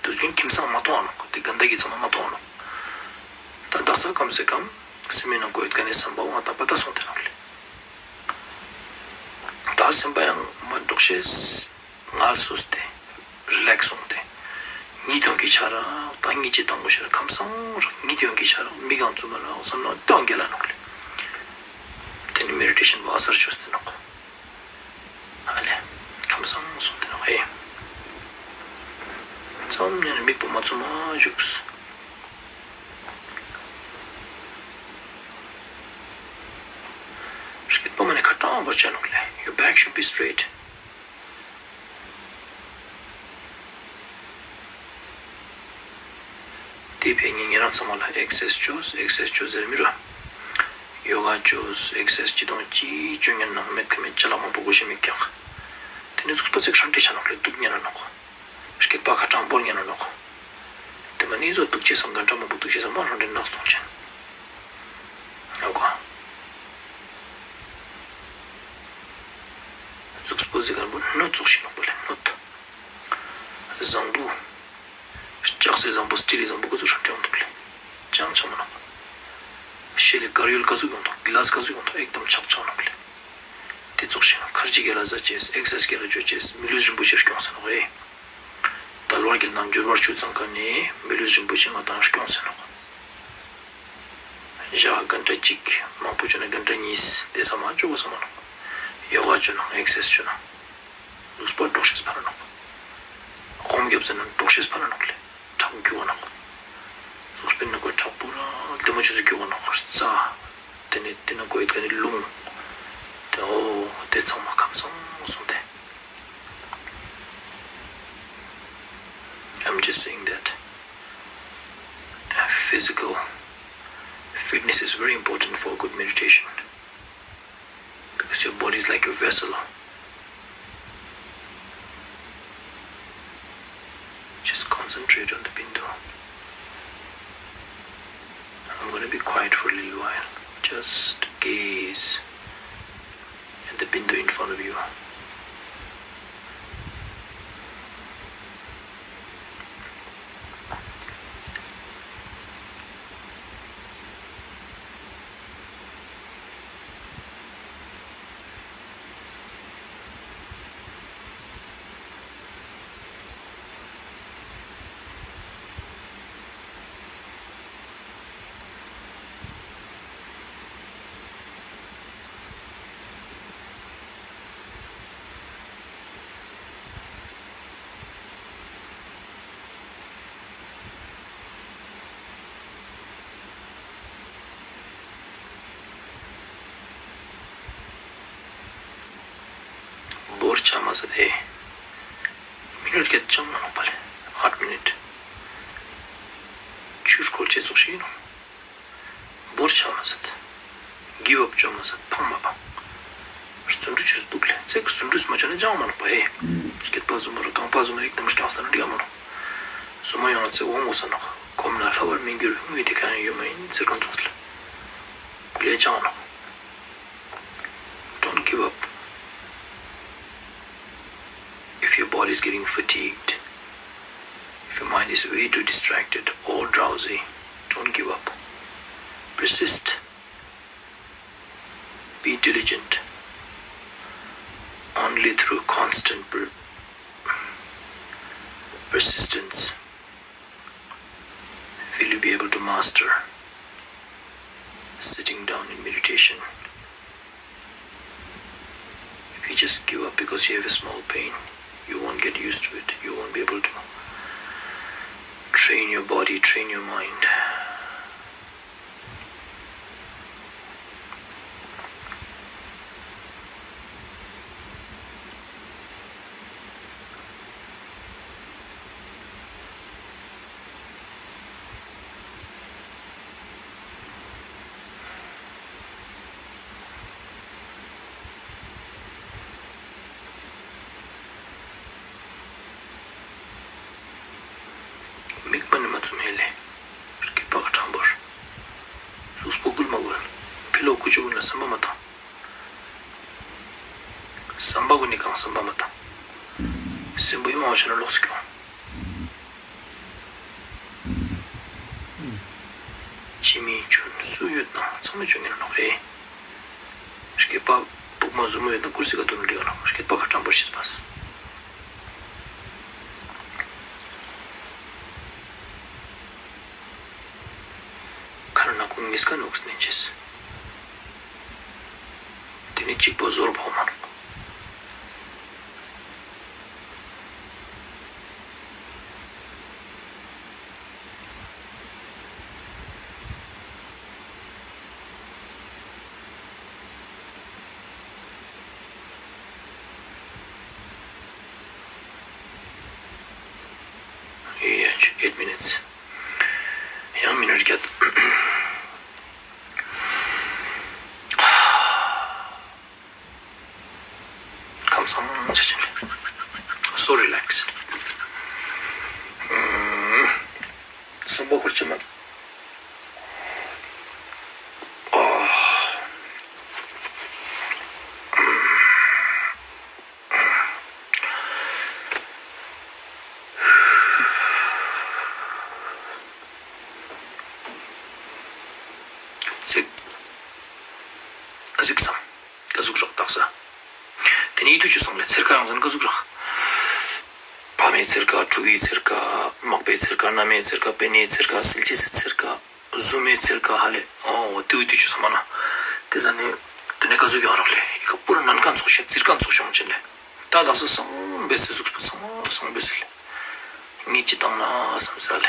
དུས་རྒྱུན་ཁྱིམ་ཚང་མ་གཏོང་བ་ནོག་དེ་གན་ད་གི་ཚང་མ་མ་གཏོང་བ་ནོག་ད་དག་ས་ཀམ་སེ་ཀམ་སེམས་མའི་ནང་གོ་ཡོད་མཁན་ནི་སེམས་པ་བ་ཏ་པ་ཏ་སོང་སྟེ་ནོག་ལེ། ད་སེམས་པ་ཡང་མ་འགྲོགས་ཤེས། ངལ་གསོས་ཏེ། རི་ལེགས་སོང་སྟེ། ཉིད་ཡོང་གི་ཆ་ར་ད་ཉིད་ཀྱི་དང་པོ་ཤར་ཁམས་སང་ར་ཉིད་ཡོང་གི་ཆ་ར་མིག་གང་བཙུམ་མ་ར་བསམ་ན་ཏོང་གེ་ལ་ནོག་ལེ། དེ་ནི་མེ་ཌི་ཊེ་ཤན་བ་སར་ཆོས་ཏེ་ནོག་ཨ་ལེ། ཁམས་སང་སོང་སྟེ་ནོག་ཧེ། ཙམ་ཉན་མིག་པོ་མ་བཙུམ་མ་བཞུགས། སྐེད་པ་མ་ནི་ཁ་ཏྲང་བར་བྱ་ནོག་ལེ། Your back should be straight. དེ་བས་ངས་ཉེ་རང་ཚང་མ་ལ་ཨེག་སར་སའི་ཛི་ཅོས། ཨེག་སར་སའི་ཛི་ཅོས་ཟེར་མི་རུང་། ཡོ་ག་ཅོས། ཨེག་སར་སའི་ཛི་ཅི་དང་ཅི་ཅོ་ཉན་ནང་མེད་ཁ་མེད་ཅ་ལག་མང་པོ་དགོས་ཤེས་མེད་ཀྱང་། དེ་ནི་གཟུགས་པོ་ཚིག་ཧྲང་ཏེ་ཆ་ནོག་ལེ། སྡུག་ཉན་ནོག་སྐེད་པ་ཁ་ཏྲང་བོར་ཉན་ནོག་དེ་མ་ནི་བཟོ་སྡུག་ཅེས་སང་གན་ཁྲ་མང་པོ་སྡུག་ཅེས་སང་མ་ཧྲང་ཏེ་ནག་སྟོང་ཅན། ཨ་གོ། གཟུགས་པོ་ཟིག་གང་པོ་སྣོད་ཙོགས་ཤིག་ནོག་པོ་ལེ། སྣོད། བཟང་པོ། ལྕགས་སྲེག་བཟང་པོ་སི་ཊི་ལི་བཟང་པོ་ག་ཚོད་ཧྲང་ཏེ་ཡོང་འདུག་ལེ། ཅང་ཆ་མ་ནོག་ཤེལ་ལི་དཀར་ཡོལ་ག་ཚོད་ཡོང་འདུག་གི་ལཱ་སི་ག་ཚོད་ཡོང་འདུག་ཨེག་དམ་ཆག་ཆག་ནོག་ལེ། དེ་ཙོགས་ཤིག་ནོག་ཁར་ཇི་གེ་ལ་ཟ་ཅེས། ཨེག་སར་སའི་གེ་ལ་ཅོ་ཅེས། མི་ལུས་རིན་པོ་ཆེ་སྐྱོང་ས་ནོག་ཨེ། དལ་བ་བརྒྱད་དང་འབྱོར་བ་བཅུ་ཚང་ཁ་ནས་མི་ལུས་རིན་པོ་ཆེ་ང་དང་སྐྱོང་ས་ནོག་ཞག་གན་ཁྲ་གཅིག་མང་པོ་ཅོ་ན་གན་ཁྲ་གཉིས་དེ་ཚང་མ་ཅོ་གོ་ས་མ་ནོག་ཡོ་ག་ཅོ་ན་ཨེག་སར་སའི་ཛི་ཅོ་ན། གཟུགས་པོ་འགྲོགས་ཤེས་ཕ་ར་ནོག་སྒོམ་རྒྱབ་ཟེར་ན་འགྲོགས་ཤེས་ཕ་ར་ནོག་ལེ། དྲག་པོ་རྒྱུག་ག་ནོག་གཟུགས་པོའི་ནང་གོ་དྲག་པོ་ར་ལྡེ་མོ་ཆུ་ཚོད་རྒྱུག་ག་ནོག་རྩ། དེ་ནས་དེ་ནས་གོ་ཡི་ག་ནི་རླུང་། དེ་འོ་དེ་ཚང་མ་ཁམས་སང་སོང་སྟེ། I'm just saying that uh, physical fitness is very important for good meditation because your body is like a vessel. Just concentrate on the bindu. I'm going to be quiet for a little while. Just gaze at the bindu in front of you. བོར་ཆ་མ་ཟད་དེ། མི་ནུཊ་བརྒྱད་ཅང་མ་ལོག་པ་ལས་ཨཊ་མི་ནུཊ། ཆུར་འཁོར་ཅེས་ཙོགས་ཤིག་ཡིན་ནོ། བོར་ཆ་མ་ཟད། གིབ་ཨབ་ཅོ་མ་ཟད་ཕངས་མ་པ། བརྩོན་འགྲུས་ཆུ་འདུག་ལས་ཚེ་གི་བརྩོན་འགྲུས་མ་ཆོ་ན་ཅང་མ་ནོག་པ་ཨེ། སྐེད་པ་ཟུམ་པ་ར་རྐང་པ་ཟུམ་པ་ཡིག་དམ་སྐྱང་ས་ན་འགྲིག་མ་ནོག་སོ་མ་ཡོང་ཚེ་འོང་འོང་ས་ནོག་གོམ་ན་ལྷ་བར་མི་འགྱུར་དངོས་དེ་གང་ཡང་ཡོད་མ་ཡིན་ཟེར་གང་ཙོགས་ལ། ཀུ་ལེ་ཅང་ནོག Don't give up. If your body is getting fatigued, if your mind is way too distracted or drowsy, don't give up. Persist. Be diligent. Only through constant per- persistence will you be able to master sitting down in meditation. If you just give up because you have a small pain, you won't get used to it. You won't be able to train your body, train your mind. མིག་པ་ནི་མ་བཙུམ་ཧེ་ལེ། སྐེད་པ་ཁ་ཕྲང་པོར། གཟུགས་པོ་སྒུལ་མ་སྒུལ། ཕི་ལོག་ཀུ་ཅོ་ཀུན་ལ་བསམ་པ་མ་བཏང་། བསམ་པ་ཀུན་ནི་གང་བསམ་པ་མ་བཏང་། སེམས་པ་ཡོང་བ་བྱས་ན་ལོགས་སུ་སྐྱོང་། ཕྱི་མི་ཆུན་སུ་ཡོད་དང་ཚང་མས་ཆུ་ངན་ནོག་ཨེ། སྐེད་པ་སྦུག་མ་ཟུར་མོ་ཡོད་ན་ཀུར་སི་ག་དུ་ནོ་འགྲིག་ནོག་སྐེད་པ་ཁ་ཕྲང་པོར་ཤེས་པ། མི་སྐ་ནུག་ནན་ཆེས། དེ་ནི་གཅིག་པོ་ཟོར་ཕོག་མ་ནུག་ཡ་eight minutes. ཡང་མི་ནཊ་བརྒྱད། ཁམས་བཟང་ཆ་ཆེན། So relaxed. སེམས་པ་འཁུར་ཆེ་མ། ཚིག་གཟིགས་སམ། ག་ཟུག་རག་བཏགས་ས། དེ་ནས་ཡིད་དུ་ཆུ་སོང་ལས་ཚེར་ཁ་ཡོང་ཟིན་ག་ཟུག་རག་ཕ་མའི་ཚེར་ཁ། ཕྲུ་གུའི་ཚེར་ཁ། མག་པའི་ཚེར་ཁ། མནའ་མའི་ཚེར་ཁ། པེ་ནེའི་ཚེར་ཁ། སིལ་ཅེས་སི་ཚེར་ཁ། བཟོ་མའི་ཚེར་ཁ་ཧ་ལས། ཨོ་དེ་ཡིད་དུ་ཆུ་སོང་མ་ན། དེ་ཟ་ནས་དེ་ནས་ག་ཟུག་ཡོང་རག་ལས་ཡི་ག་པུ་ར་ནན་ཁ་འཚོགས་ཤེ་ཚེར་ཁ་འཚོགས་ཤོང་ཆེན་ལས། ད་དག་ས་སང་བེ་སི་ཟུག་སྤུ་ཚང་མ་སང་བེ་སི་ལས། ངས་ཅི་བཏང་ན་བསམ་ས་ལས།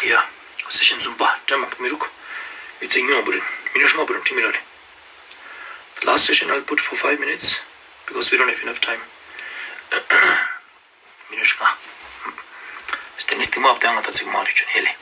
ཡ། སེ་ཤན་བཟུང་པ་དྲན་མང་པོ་མི་རུག་ཡོད་ཚད་ཉུང་བ་རིན་མི་ནི་ཤ་མ་བུ་རིན་ཁྲི་མི་ར་རེ། The last session I'll put for five minutes because we don't have enough time. མི་ནི་ཤ། སྟེ་ནི་སྟེ་མ་བཏང་ང་ད་ཚིག་མ་རེ་ཆུན་ཧེ་ལེ།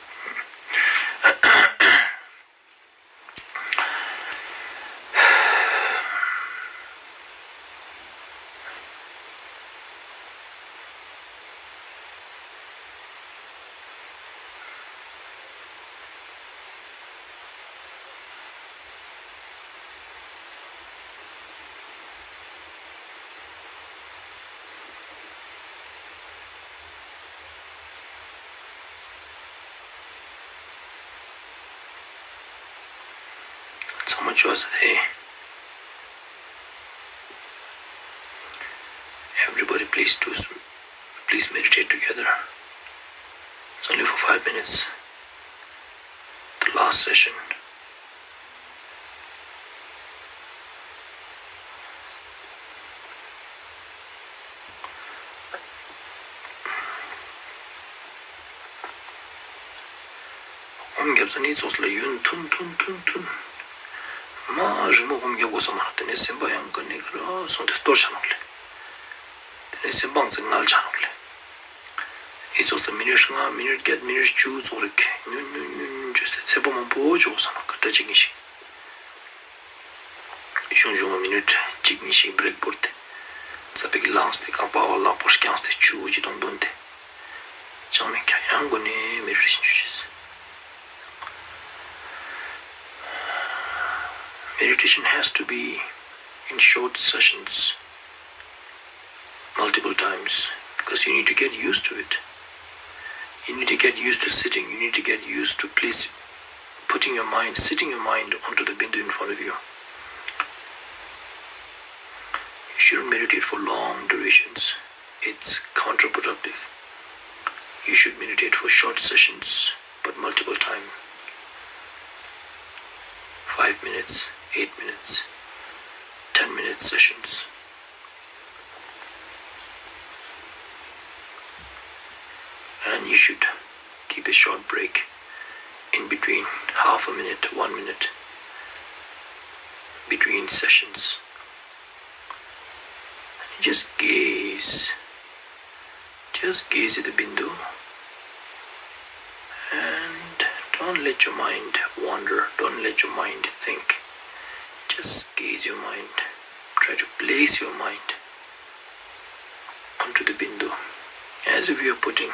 ཚང་མ་ཅོག་ཙེ་དེ། Everybody, please do some, please meditate together. It's only for five minutes. The last session. ཧོམ་རྒྱབ་ས་ནི་ཙོགས་ལ་ཡུན་ཐུང་ཐུང་ཐུང་ཐུང་། མ་རིང་མོ་ཧོམ་རྒྱབ་དགོས་ས་མ་རེད། དེ་ནས་སེམས་པ་ཡང་ག་ནས་ག་ར་སོང་སྟེ་སྟོར་ཆ་ནོག་ལེ། དེ་ནས་སེམས་པའང་ཙི་ངལ་ཆ་ནོག་ལེ། ཨི་ཙོགས་ལ་མི་ནིཊ་ལྔ་མི་ནིཊ་བརྒྱད་མི་ནིཊ་བཅུ་ཙོགས་རིག་ཉུན་ཉུན་ཉུན་ཉུན་བཅོས་སེ་ཚེ་པོ་མང་པོ་འཇོག་ས་ནོག་ག་འདྲ་ཅིག་ཡིན་ཞིང་། ཞུང་ཞུང་བ་མི་ནིཊ་གཅིག་གཉིས་ཤིག་བྷི་རེག་བོར་ཏེ། ས་པིག་ལངས་ཏེ་རྐང་པ་བ་ལག་པ་བརྐྱངས་ཏེ་ཆུ་བོ་ཅི་དང་བསྡོན་ཏེ། ཅང་མེད་ཁྱ་ཡང་སྒོ་ནས་མེ་ཌི་ཊེ་ཤན་ཞུ་ཤེས། Meditation has to be in short sessions multiple times because you need to get used to it. You need to get used to sitting. You need to get used to please putting your mind, sitting your mind onto the bindu in front of you. You shouldn't meditate for long durations. It's counterproductive. You should meditate for short sessions, but multiple time. Five minutes, eight minutes, ten minute sessions. And you should keep a short break in between, half a minute, one minute between sessions. And just gaze. Just gaze at the bindu. And don't let your mind wander. Don't let your mind think. Just gaze your mind. Try to place your mind onto the bindu, as if you are putting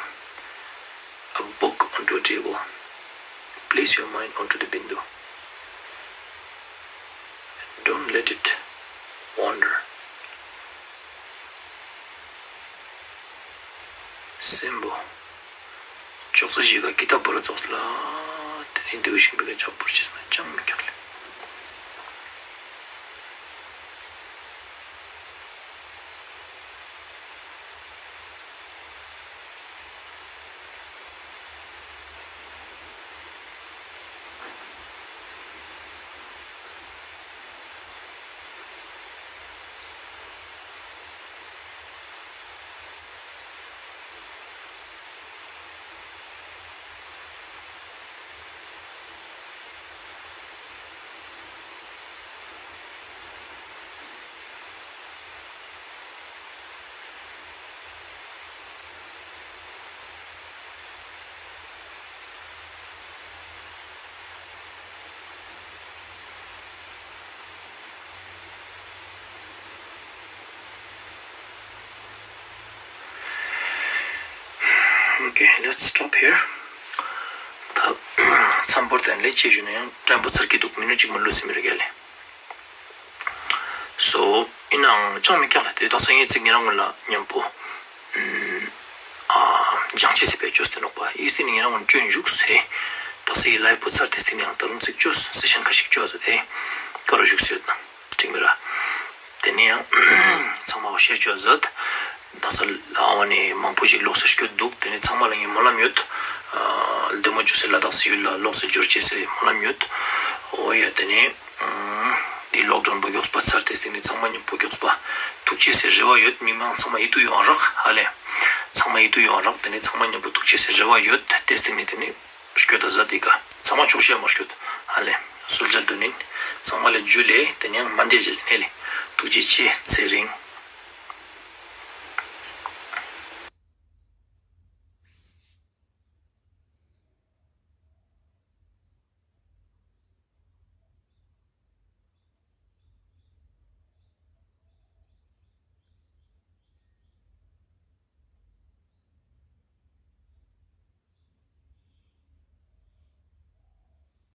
a book onto a table. Place your mind onto the bindu. Don't let it wander. Simple. ཅོག་ཙེ་བཞི་ཀ་ཀི་ཏ་བོ་ར་ཙོགས་ལ། དེ་ནས་འདིའུ་ཞིང་པའི་ཀ་ཇག་པོར་ཕྱིས་ན་ཅང་མི་ཁྱག་ལེ། Okay, let's stop here. ད་མཚམས་བོར་དེ་ལས་ཅི་ཞུ་ན་ཡང་དྲན་པ་ཚར་གི་འདུག་མི་ནུ་གཅིག་མ་ལུས་སེ་མི་རེ་གལ་ལེ། So ཡིན་ནའང་ཅང་མི་སྐྱག་ལ་དེ་དག་ས་ངས་ཚིག་ཉེ་རང་ངོ་ལ་མཉམ་པོ། ཨ། སྦྱང་ཆེ་སེ་བེད་སྤྱོད་སྟེ་ནོག་པ་ཡིས་ཏེ་ནི་ཉེ་རང་ངོ་སྐྱོན་བཞུགས་སེ། དག་ས་ཡི་ལའིབ་པོ་ཚར་དེ་སྟེ་ནི་ཡང་ད་རུང་ཚིག་བཅོས་སེ་ཤན་ཁ་ཞིག་བཅོས་ཟེར་ཏེ། ཀ་རུ་བཞུགས་སེ་ཡོད་ན། འགྲིག་མི་ར། དེ་ནས་ཡང་ཚང་མ་ཤེར་བཅོས་མཛད། ད་ས་ལ་ཨ་བ་ནས་མང་པོ་ཞིག་ལོགས་སུ་སྐྱོད་འདུག་དེ་ནས་ཚང་མ་ལ་ངས་སྨོན་ལམ་ཡོད། ལྡེ་མོ་བཅུ་སེ་ལ་དྭགས་སི་ཡུལ་ལ་ལོགས་སུ་འབྱོར་ཅེས་སེ་སྨོན་ལམ་ཡོད། འོ་ཡ་དེ་ནས་དེ་ལོག་སྒྲོན་པོ་མགྱོགས་པ་ཚར་ཏེ་སྟེང་ནས་ཚང་མ་མཉམ་པོ་མགྱོགས་པ་ཐུག་ཅེས་སེ་རེ་བ་ཡོད། མི་མང་ཚང་མ་ཡིད་དུ་ཡོང་རག་ཧ་ལས། ཚང་མ་ཡིད་དུ་ཡོང་རག་དེ་ནས་ཚང་མ་མཉམ་པོ་ཐུག་ཅེས་སེ་རེ་བ་ཡོད་དེ་སྟེང་ནས་དེ་ནས། སྐྱོད་ད་ཟ་དེ་ཀ་ཚང་མ་ཆོག་ཤེས་མ་སྐྱོད། ཧ་ལས་གསོལ་ཇ་འདོན་ནིན། ཚང་མ་ལས་རྒྱུ་ལས་དེ་ནས་མ་འདྲེས་ཞལ་ནས་ལས་ཐུགས་རྗེ་ཆེ་ཚེ་རིང་།